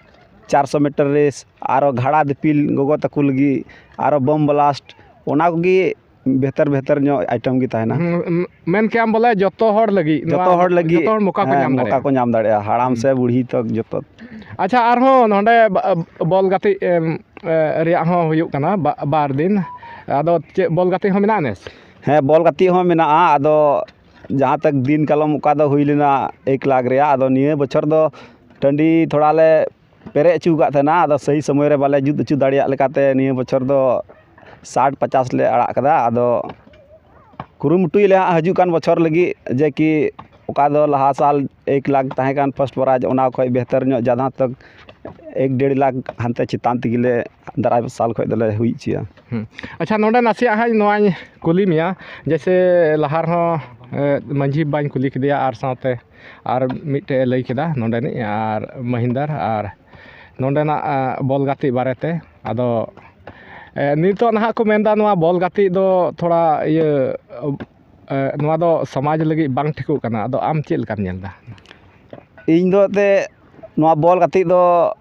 ᱪᱟᱨᱥᱚ ᱢᱤᱴᱟᱨ ᱨᱮᱥ, ᱟᱨᱦᱚᱸ ᱜᱷᱟᱲᱟ ᱫᱤᱯᱤᱞ ᱜᱚᱜᱚ ᱛᱟᱠᱚ ᱞᱟᱹᱜᱤᱫ, ᱟᱨᱦᱚᱸ ᱵᱚᱢ ᱵᱞᱟᱥᱴ, ᱚᱱᱟ ᱠᱚᱜᱮ ᱵᱮᱦᱛᱟᱨ ᱵᱮᱦᱛᱟᱨ ᱧᱚᱜ ᱟᱭᱴᱮᱢ ᱜᱮ ᱛᱟᱦᱮᱱᱟ᱾ ᱦᱩᱸ, ᱢᱮᱱ ᱠᱮᱭᱟᱢ ᱵᱚᱞᱮ ᱡᱚᱛᱚ ᱦᱚᱲ ᱞᱟᱹᱜᱤᱫ, ᱡᱚᱛᱚ ᱱᱚᱣᱟ ᱦᱚᱲ ᱞᱟᱹᱜᱤᱫ, ᱡᱚᱛᱚ ᱦᱚᱲ ᱢᱚᱠᱟ ᱠᱚ ᱦᱮᱸ, ᱧᱟᱢ ᱢᱚᱠᱟ ᱫᱟᱲᱮᱭᱟᱜᱼᱟ᱾ ᱠᱚ ᱧᱟᱢ ᱫᱟᱲᱮᱭᱟᱜᱼᱟ, ᱦᱟᱲᱟᱢ ᱦᱩᱸ᱾ ᱥᱮ ᱵᱩᱲᱦᱤ ᱛᱚᱠ ᱡᱚᱛᱚ᱾ ᱟᱪᱪᱷᱟ, ᱟᱨᱦᱚᱸ ᱱᱚᱰᱮ ᱵᱟ-, ᱵᱚᱞ ᱜᱟᱛᱮᱜ, ᱮᱢ, ᱮ, ᱨᱮᱭᱟᱜ ᱦᱚᱸ ᱦᱩᱭᱩᱜ ᱠᱟᱱᱟ ᱵᱟ-, ᱵᱟᱨ ᱫᱤᱱ᱾ ᱟᱫᱚ ᱪᱮᱫ ᱵᱚᱞ ᱜᱟᱛᱮᱜ ᱦᱚᱸ ᱢᱮᱱᱟᱜᱼᱟ ᱱᱮᱥ? ᱦᱮᱸ, ᱵᱚᱞ ᱜᱟᱛᱮᱜ ᱦᱚᱸ ᱢᱮᱱᱟᱜᱼᱟ᱾ ᱟᱫᱚ ᱡᱟᱦᱟᱸ ᱛᱟᱠ ᱫᱤᱱ ᱠᱟᱞᱚᱢ ᱚᱠᱟ ᱫᱚ ᱦᱩᱭ ᱞᱮᱱᱟ ᱮᱠ ᱞᱟᱠᱷ ᱨᱮᱭᱟᱜ, ᱟᱫᱚ ᱱᱤᱭᱟᱹ ᱵᱚᱪᱷᱚᱨ ᱫᱚ ᱴᱟᱺᱰᱤ ᱛᱷᱚᱲᱟ ᱞᱮ ᱯᱮᱨᱮᱡ ᱦᱚᱪᱚ ᱟᱠᱟᱫ ᱛᱟᱦᱮᱱᱟ, ᱟᱫᱚ ᱥᱟᱹᱦᱤ ᱥᱚᱢᱚᱭ ᱨᱮ ᱵᱟᱞᱮ ᱡᱩᱛ ᱦᱚᱪᱚ ᱫᱟᱲᱮᱭᱟᱜ ᱞᱮᱠᱟᱛᱮ ᱱᱤᱭᱟᱹ ᱵᱚᱪᱷᱚᱨ ᱫᱚ ᱥᱟᱴ ᱯᱚᱪᱟᱥ ᱞᱮ ᱟᱲᱟᱜ ᱠᱟᱫᱟ᱾ ᱟᱫᱚ ᱠᱩᱨᱩᱢᱩᱴᱩᱭᱟᱞᱮ ᱦᱟᱸᱜ ᱦᱤᱡᱩᱜ ᱠᱟᱱ ᱵᱚᱪᱷᱚᱨ ᱞᱟᱹᱜᱤᱫ, ᱡᱮ ᱠᱤ ᱚᱠᱟ ᱫᱚ ᱞᱟᱦᱟ ᱥᱟᱞ ᱮᱠ ᱞᱟᱠᱷ ᱛᱟᱦᱮᱸ ᱠᱟᱱ ᱯᱷᱟᱥᱴ ᱯᱨᱟᱭᱤᱡᱽ, ᱚᱱᱟ ᱠᱷᱚᱡ ᱵᱮᱦᱛᱟᱨ ᱧᱚᱜ ᱡᱟᱦᱟᱸ ᱛᱟᱠ ᱮᱠ ᱰᱮᱲ ᱞᱟᱠᱷ ᱦᱟᱱᱛᱮ ᱪᱮᱛᱟᱱ ᱛᱮᱜᱮ ᱞᱮ ᱫᱟᱨᱟᱭ ᱥᱟᱞ ᱠᱷᱚᱡ ᱫᱚᱞᱮ ᱦᱩᱭ ᱦᱚᱪᱚᱭᱟ᱾ ᱟᱪᱪᱷᱟ, ᱱᱚᱰᱮ ᱱᱟᱥᱮᱭᱟᱜ ᱦᱟᱸᱜ ᱱᱚᱣᱟᱧ ᱠᱩᱞᱤ ᱢᱮᱭᱟ, ᱡᱮᱭᱥᱮ ᱞᱟᱦᱟ ᱨᱮᱦᱚᱸ ᱢᱟᱹᱡᱷᱤ ᱵᱟᱵᱟᱧ ᱠᱩᱞᱤ ᱠᱮᱫᱮᱭᱟ, ᱟᱨ ᱥᱟᱶᱛᱮ ᱟᱨ ᱢᱤᱫᱴᱮᱡ ᱮ ᱞᱟᱹᱭ ᱠᱮᱫᱟ ᱱᱚᱰᱮᱱᱤᱡ, ᱟᱨ ᱢᱟᱹᱦᱤᱱᱫᱟᱨ, ᱟᱨ ᱱᱚᱰᱮᱱᱟᱜ ᱵᱚᱞ ᱜᱟᱛᱮᱜ ᱵᱟᱨᱮᱛᱮ᱾ ᱟᱫᱚ ᱱᱤᱛᱚᱜ ᱱᱟᱦᱟᱜ ᱠᱚ ᱢᱮᱱᱫᱟ ᱱᱚᱣᱟ ᱵᱚᱞ ᱜᱟᱛᱮᱜ ᱫᱚ ᱛᱷᱚᱲᱟ ᱤᱭᱟᱹ, ᱱᱚᱣᱟ ᱫᱚ ᱥᱚᱢᱟᱡᱽ ᱞᱟᱹᱜᱤᱫ ᱵᱟᱝ ᱴᱷᱤᱠᱚᱜ ᱠᱟᱱᱟ᱾ ᱟᱫᱚ ᱟᱢ ᱪᱮᱫ ᱞᱮᱠᱟᱢ ᱧᱮᱞ ᱮᱫᱟ? ᱤᱧ ᱫᱚ ᱮᱱᱛᱮᱫ ᱱᱚᱣᱟ ᱵᱚᱞ ᱜᱟᱛᱮᱜ ᱫᱚ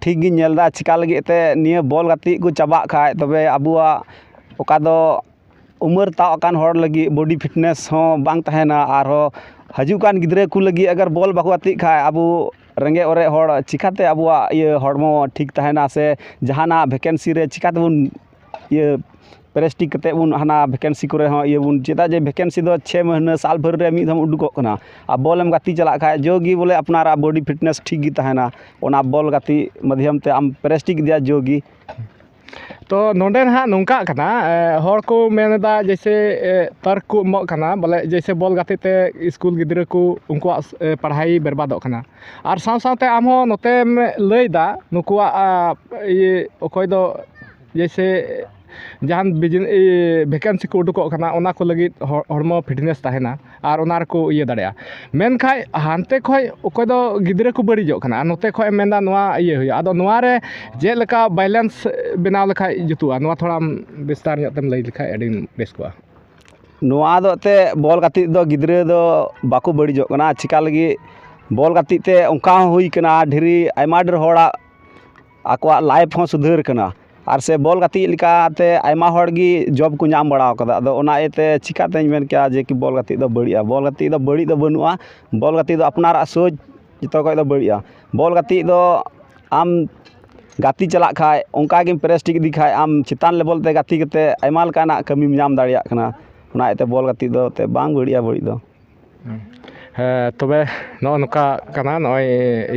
ᱴᱷᱤᱠ ᱜᱤᱧ ᱧᱮᱞ ᱮᱫᱟ᱾ ᱪᱮᱠᱟ ᱞᱟᱹᱜᱤᱫ ᱛᱮ ᱱᱤᱭᱟᱹ ᱵᱚᱞ ᱜᱟᱛᱮᱜ ᱠᱚ ᱪᱟᱵᱟᱜ ᱠᱷᱟᱡ, ᱛᱚᱵᱮ ᱟᱵᱚᱣᱟᱜ ᱚᱠᱟ ᱫᱚ ᱩᱢᱮᱨ ᱛᱟᱵ ᱟᱠᱟᱱ ᱦᱚᱲ ᱞᱟᱹᱜᱤᱫ ᱵᱚᱰᱤ ᱯᱷᱤᱴᱱᱮᱥ ᱦᱚᱸ ᱵᱟᱝ ᱛᱟᱦᱮᱱᱟ᱾ ᱟᱨᱦᱚᱸ ᱦᱤᱡᱩᱜ ᱠᱟᱱ ᱜᱤᱫᱽᱨᱟᱹ ᱠᱚ ᱞᱟᱹᱜᱤᱫ ᱟᱜᱟᱨ ᱵᱚᱞ ᱵᱟᱠᱚ ᱜᱟᱛᱮᱜ ᱠᱷᱟᱡ, ᱟᱵᱚ ᱨᱮᱸᱜᱮᱡ ᱚᱨᱮᱡ ᱦᱚᱲ ᱪᱤᱠᱟᱛᱮ ᱟᱵᱚᱣᱟᱜ ᱤᱭᱟᱹ ᱦᱚᱲᱢᱚ ᱴᱷᱤᱠ ᱛᱟᱦᱮᱱᱟ, ᱥᱮ ᱡᱟᱦᱟᱱᱟᱜ ᱵᱷᱮᱠᱮᱱᱥᱤ ᱨᱮ ᱪᱤᱠᱟ ᱛᱮᱵᱚᱱ ᱤᱭᱟᱹ ᱯᱨᱮᱥᱴᱤᱠ ᱠᱟᱛᱮᱫ ᱵᱚᱱ ᱦᱟᱱᱟ ᱵᱷᱮᱠᱮᱱᱥᱤ ᱠᱚᱨᱮ ᱦᱚᱸ ᱤᱭᱟᱹ ᱵᱚᱱ, ᱪᱮᱫᱟᱜ ᱡᱮ ᱵᱷᱮᱠᱮᱱᱥᱤ ᱫᱚ ᱪᱷᱮ ᱢᱟᱹᱦᱱᱟᱹ ᱥᱟᱞ ᱵᱷᱳᱨ ᱨᱮ ᱢᱤᱫ ᱫᱷᱟᱣ ᱩᱰᱩᱠᱚᱜ ᱠᱟᱱᱟ᱾ ᱟᱨ ᱵᱚᱞ ᱮᱢ ᱜᱟᱛᱮ ᱪᱟᱞᱟᱜ ᱠᱷᱟᱡ ᱡᱚ ᱜᱮ ᱵᱚᱞᱮ ᱟᱯᱱᱟᱨᱟᱜ ᱵᱚᱰᱤ ᱯᱷᱤᱴᱱᱮᱥ ᱴᱷᱤᱠ ᱜᱮ ᱛᱟᱦᱮᱱᱟ᱾ ᱚᱱᱟ ᱵᱚᱞ ᱜᱟᱛᱮ ᱢᱟᱫᱽᱫᱷᱚᱢ ᱛᱮ ᱟᱢ ᱯᱨᱮᱥᱴᱤᱠ ᱤᱫᱤᱭᱟ ᱡᱚ ᱜᱮ᱾ ᱛᱚ ᱱᱚᱰᱮ ᱱᱟᱦᱟᱜ ᱱᱚᱝᱠᱟᱜ ᱠᱟᱱᱟ, ᱮ, ᱦᱚᱲ ᱠᱚ ᱢᱮᱱ ᱮᱫᱟ ᱡᱮᱭᱥᱮ, ᱮ, ᱛᱟᱨᱠ ᱠᱚ ᱮᱢᱚᱜ ᱠᱟᱱᱟ, ᱵᱚᱞᱮ ᱡᱮᱭᱥᱮ ᱵᱚᱞ ᱜᱟᱛᱮᱜ ᱛᱮ ᱥᱠᱩᱞ ᱜᱤᱫᱽᱨᱟᱹ ᱠᱚ ᱩᱱᱠᱩᱣᱟᱜ, ᱮ, ᱯᱟᱲᱦᱟᱣ ᱵᱮᱨᱵᱟᱫᱚᱜ ᱠᱟᱱᱟ᱾ ᱟᱨ ᱥᱟᱶ ᱥᱟᱶᱛᱮ ᱟᱢ ᱦᱚᱸ ᱱᱚᱛᱮᱢ ᱞᱟᱹᱭᱫᱟ ᱱᱩᱠᱩᱣᱟᱜ, ᱟ, ᱤᱭᱟᱹ, ᱚᱠᱚᱭ ᱫᱚ ᱡᱮᱭᱥᱮ ᱡᱟᱦᱟᱱ ᱵᱤᱡᱽᱱᱮ-, ᱤᱭᱟᱹ, ᱵᱷᱮᱠᱮᱱᱥᱤ ᱠᱚ ᱩᱰᱩᱠᱚᱜ ᱠᱟᱱᱟ, ᱚᱱᱟ ᱠᱚ ᱞᱟᱹᱜᱤᱫ ᱦᱚ-, ᱦᱚᱲᱢᱚ ᱯᱷᱤᱴᱱᱮᱥ ᱛᱟᱦᱮᱱᱟ ᱟᱨ ᱚᱱᱟ ᱨᱮᱠᱚ ᱤᱭᱟᱹ ᱫᱟᱲᱮᱭᱟᱜᱼᱟ᱾ ᱢᱮᱱᱠᱷᱟᱡ ᱦᱟᱱᱛᱮ ᱠᱷᱚᱡ ᱚᱠᱚᱭ ᱫᱚ ᱜᱤᱫᱽᱨᱟᱹ ᱠᱚ ᱵᱟᱹᱲᱤᱡᱚᱜ ᱠᱟᱱᱟ ᱟᱨ ᱱᱚᱛᱮ ᱠᱷᱚᱡ ᱮᱢ ᱢᱮᱱᱫᱟ ᱱᱚᱣᱟ ᱤᱭᱟᱹ ᱦᱩᱭᱩᱜᱼᱟ᱾ ᱟᱫᱚ ᱱᱚᱣᱟ ᱨᱮ ᱪᱮᱫ ᱞᱮᱠᱟ ᱵᱮᱞᱮᱱᱥ ᱵᱮᱱᱟᱣ ᱞᱮᱠᱷᱟᱡ ᱡᱩᱛᱩᱜᱼᱟ, ᱱᱚᱣᱟ ᱛᱷᱚᱲᱟᱢ ᱵᱤᱥᱛᱟᱨ ᱧᱚᱜ ᱛᱮᱢ ᱞᱟᱹᱭ ᱞᱮᱠᱷᱟᱡ ᱟᱹᱰᱤ ᱵᱮᱥ ᱠᱚᱜᱼᱟ᱾ ᱱᱚᱣᱟ ᱫᱚ ᱮᱱᱛᱮᱫ ᱵᱚᱞ ᱜᱟᱛᱮᱜ ᱫᱚ ᱜᱤᱫᱽᱨᱟᱹ ᱫᱚ ᱵᱟᱠᱚ ᱵᱟᱹᱲᱤᱡᱚᱜ ᱠᱟᱱᱟ᱾ ᱪᱮᱠᱟ ᱞᱟᱹᱜᱤᱫ ᱵᱚᱞ ᱜᱟᱛᱮᱜ ᱛᱮ ᱚᱱᱠᱟ ᱦᱚᱸ ᱦᱩᱭ ᱠᱟᱱᱟ, ᱰᱷᱮᱨ ᱟᱭᱢᱟ ᱰᱷᱮᱨ ᱦᱚᱲᱟᱜ ᱟᱠᱚᱣᱟᱜ ᱞᱟᱭᱤᱯᱷ ᱦᱚᱸ ᱥᱩᱫᱷᱟᱹᱨ ᱠᱟᱱᱟ᱾ ᱟᱨ ᱥᱮ ᱵᱚᱞ ᱜᱟᱛᱮᱜ ᱞᱮᱠᱟᱛᱮ ᱟᱭᱢᱟ ᱦᱚᱲ ᱜᱮ ᱡᱚᱵ ᱠᱚ ᱧᱟᱢ ᱵᱟᱲᱟ ᱠᱟᱫᱟ᱾ ᱟᱫᱚ ᱚᱱᱟ ᱤᱭᱟᱹᱛᱮ ᱪᱤᱠᱟᱛᱮᱧ ᱢᱮᱱ ᱠᱮᱭᱟ ᱡᱮ ᱠᱤ ᱵᱚᱞ ᱜᱟᱛᱮᱜ ᱫᱚ ᱵᱟᱹᱲᱤᱡᱼᱟ? ᱵᱚᱞ ᱜᱟᱛᱮᱜ ᱫᱚ ᱵᱟᱹᱲᱤᱡ ᱫᱚ ᱵᱟᱹᱱᱩᱜᱼᱟ᱾ ᱵᱚᱞ ᱜᱟᱛᱮᱜ ᱫᱚ ᱟᱯᱱᱟᱨᱟᱜ ᱥᱳᱪ ᱡᱚᱛᱚ ᱠᱷᱚᱡ ᱫᱚ ᱵᱟᱹᱲᱤᱡᱼᱟ᱾ ᱵᱚᱞ ᱜᱟᱛᱮᱜ ᱫᱚ ᱟᱢ ᱜᱟᱛᱮ ᱪᱟᱞᱟᱜ ᱠᱷᱟᱡ, ᱚᱱᱠᱟ ᱜᱮᱢ ᱯᱨᱮᱥᱴᱤᱠ ᱤᱫᱤ ᱠᱷᱟᱡ, ᱟᱢ ᱪᱮᱛᱟᱱ ᱞᱮᱵᱮᱞ ᱛᱮ ᱜᱟᱛᱮ ᱠᱟᱛᱮ ᱟᱭᱢᱟ ᱞᱮᱠᱟᱱᱟᱜ ᱠᱟᱹᱢᱤᱢ ᱧᱟᱢ ᱫᱟᱲᱮᱭᱟᱜ ᱠᱟᱱᱟ᱾ ᱚᱱᱟ ᱤᱭᱟᱹᱛᱮ ᱵᱚᱞ ᱜᱟᱛᱮᱜ ᱫᱚ ᱮᱱᱛᱮᱫ ᱵᱟᱝ ᱵᱟᱹᱲᱤᱡᱼᱟ, ᱵᱟᱹᱲᱤᱡ ᱫᱚ᱾ ᱦᱮᱸ, ᱛᱚᱵᱮ ᱱᱚᱜᱼᱚ ᱱᱚᱝᱠᱟ ᱠᱟᱱᱟ, ᱱᱚᱜᱼᱚᱭ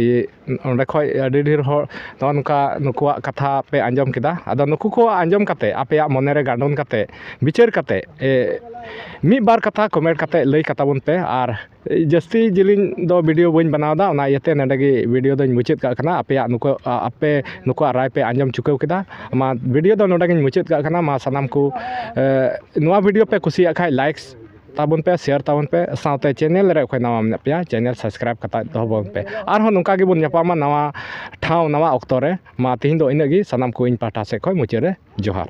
ᱤᱭᱟᱹ, ᱚᱸᱰᱮ ᱠᱷᱚᱡ ᱟᱹᱰᱤ ᱰᱷᱮᱨ ᱦᱚᱲ ᱱᱚᱜᱼᱚ ᱱᱚᱝᱠᱟ ᱱᱩᱠᱩᱣᱟᱜ ᱠᱟᱛᱷᱟ ᱯᱮ ᱟᱸᱡᱚᱢ ᱠᱮᱫᱟ᱾ ᱟᱫᱚ ᱱᱩᱠᱩ ᱠᱚ ᱟᱸᱡᱚᱢ ᱠᱟᱛᱮ ᱟᱯᱮᱭᱟᱜ ᱢᱚᱱᱮ ᱨᱮ ᱜᱟᱱᱰᱚᱱ ᱠᱟᱛᱮ, ᱵᱤᱪᱟᱹᱨ ᱠᱟᱛᱮ, ᱮ, ᱢᱤᱫ ᱵᱟᱨ ᱠᱟᱛᱷᱟ comment ᱠᱟᱛᱮ ᱞᱟᱹᱭ ᱠᱟᱛᱟ ᱵᱚᱱ ᱯᱮ᱾ ᱟᱨ ᱡᱟᱹᱥᱛᱤ ᱡᱮᱞᱮᱧ ᱫᱚ video ᱵᱟᱹᱧ ᱵᱮᱱᱟᱣ ᱮᱫᱟ, ᱚᱱᱟ ᱤᱭᱟᱹᱛᱮ ᱱᱚᱰᱮ ᱜᱮ video ᱫᱚᱧ ᱢᱩᱪᱟᱹᱫ ᱠᱟᱜ ᱠᱟᱱᱟ᱾ ᱟᱯᱮᱭᱟᱜ ᱱᱩᱠᱩ, ᱟ-, ᱟᱯᱮ ᱱᱩᱠᱩᱣᱟᱜ ᱨᱟᱭ ᱯᱮ ᱟᱸᱡᱚᱢ ᱪᱩᱠᱟᱹᱣ ᱠᱮᱫᱟ᱾ ᱢᱟ video ᱫᱚ ᱱᱚᱰᱮ ᱜᱤᱧ ᱢᱩᱪᱟᱹᱫ ᱠᱟᱜ ᱠᱟᱱᱟ᱾ ᱢᱟ ᱥᱟᱱᱟᱢ ᱠᱚ, ᱮ, ᱱᱚᱣᱟ video ᱯᱮ ᱠᱩᱥᱤᱭᱟᱜ ᱠᱷᱟᱡ likes ᱛᱟᱵᱚᱱ ᱯᱮ, share ᱛᱟᱵᱚᱱ ᱯᱮ, ᱥᱟᱶᱛᱮ channel ᱨᱮ ᱚᱠᱚᱭ ᱱᱟᱣᱟ ᱢᱮᱱᱟᱜ ᱯᱮᱭᱟ, channel subscribe ᱠᱟᱛᱮ ᱫᱚᱦᱚ ᱵᱚᱱ ᱯᱮ᱾ ᱟᱨᱦᱚᱸ ᱱᱚᱝᱠᱟ ᱜᱮᱵᱚᱱ ᱧᱟᱯᱟᱢᱟ ᱱᱟᱣᱟ ᱴᱷᱟᱶ, ᱱᱟᱣᱟ ᱚᱠᱛᱚ ᱨᱮ᱾ ᱢᱟ ᱛᱮᱦᱮᱧ ᱫᱚ ᱤᱱᱟᱹᱜ ᱜᱮ, ᱥᱟᱱᱟᱢ ᱠᱚ ᱤᱧ ᱯᱟᱦᱴᱟ ᱥᱮᱫ ᱠᱷᱚᱱ ᱢᱩᱪᱟᱹᱫ ᱨᱮ ᱡᱚᱦᱟᱨ᱾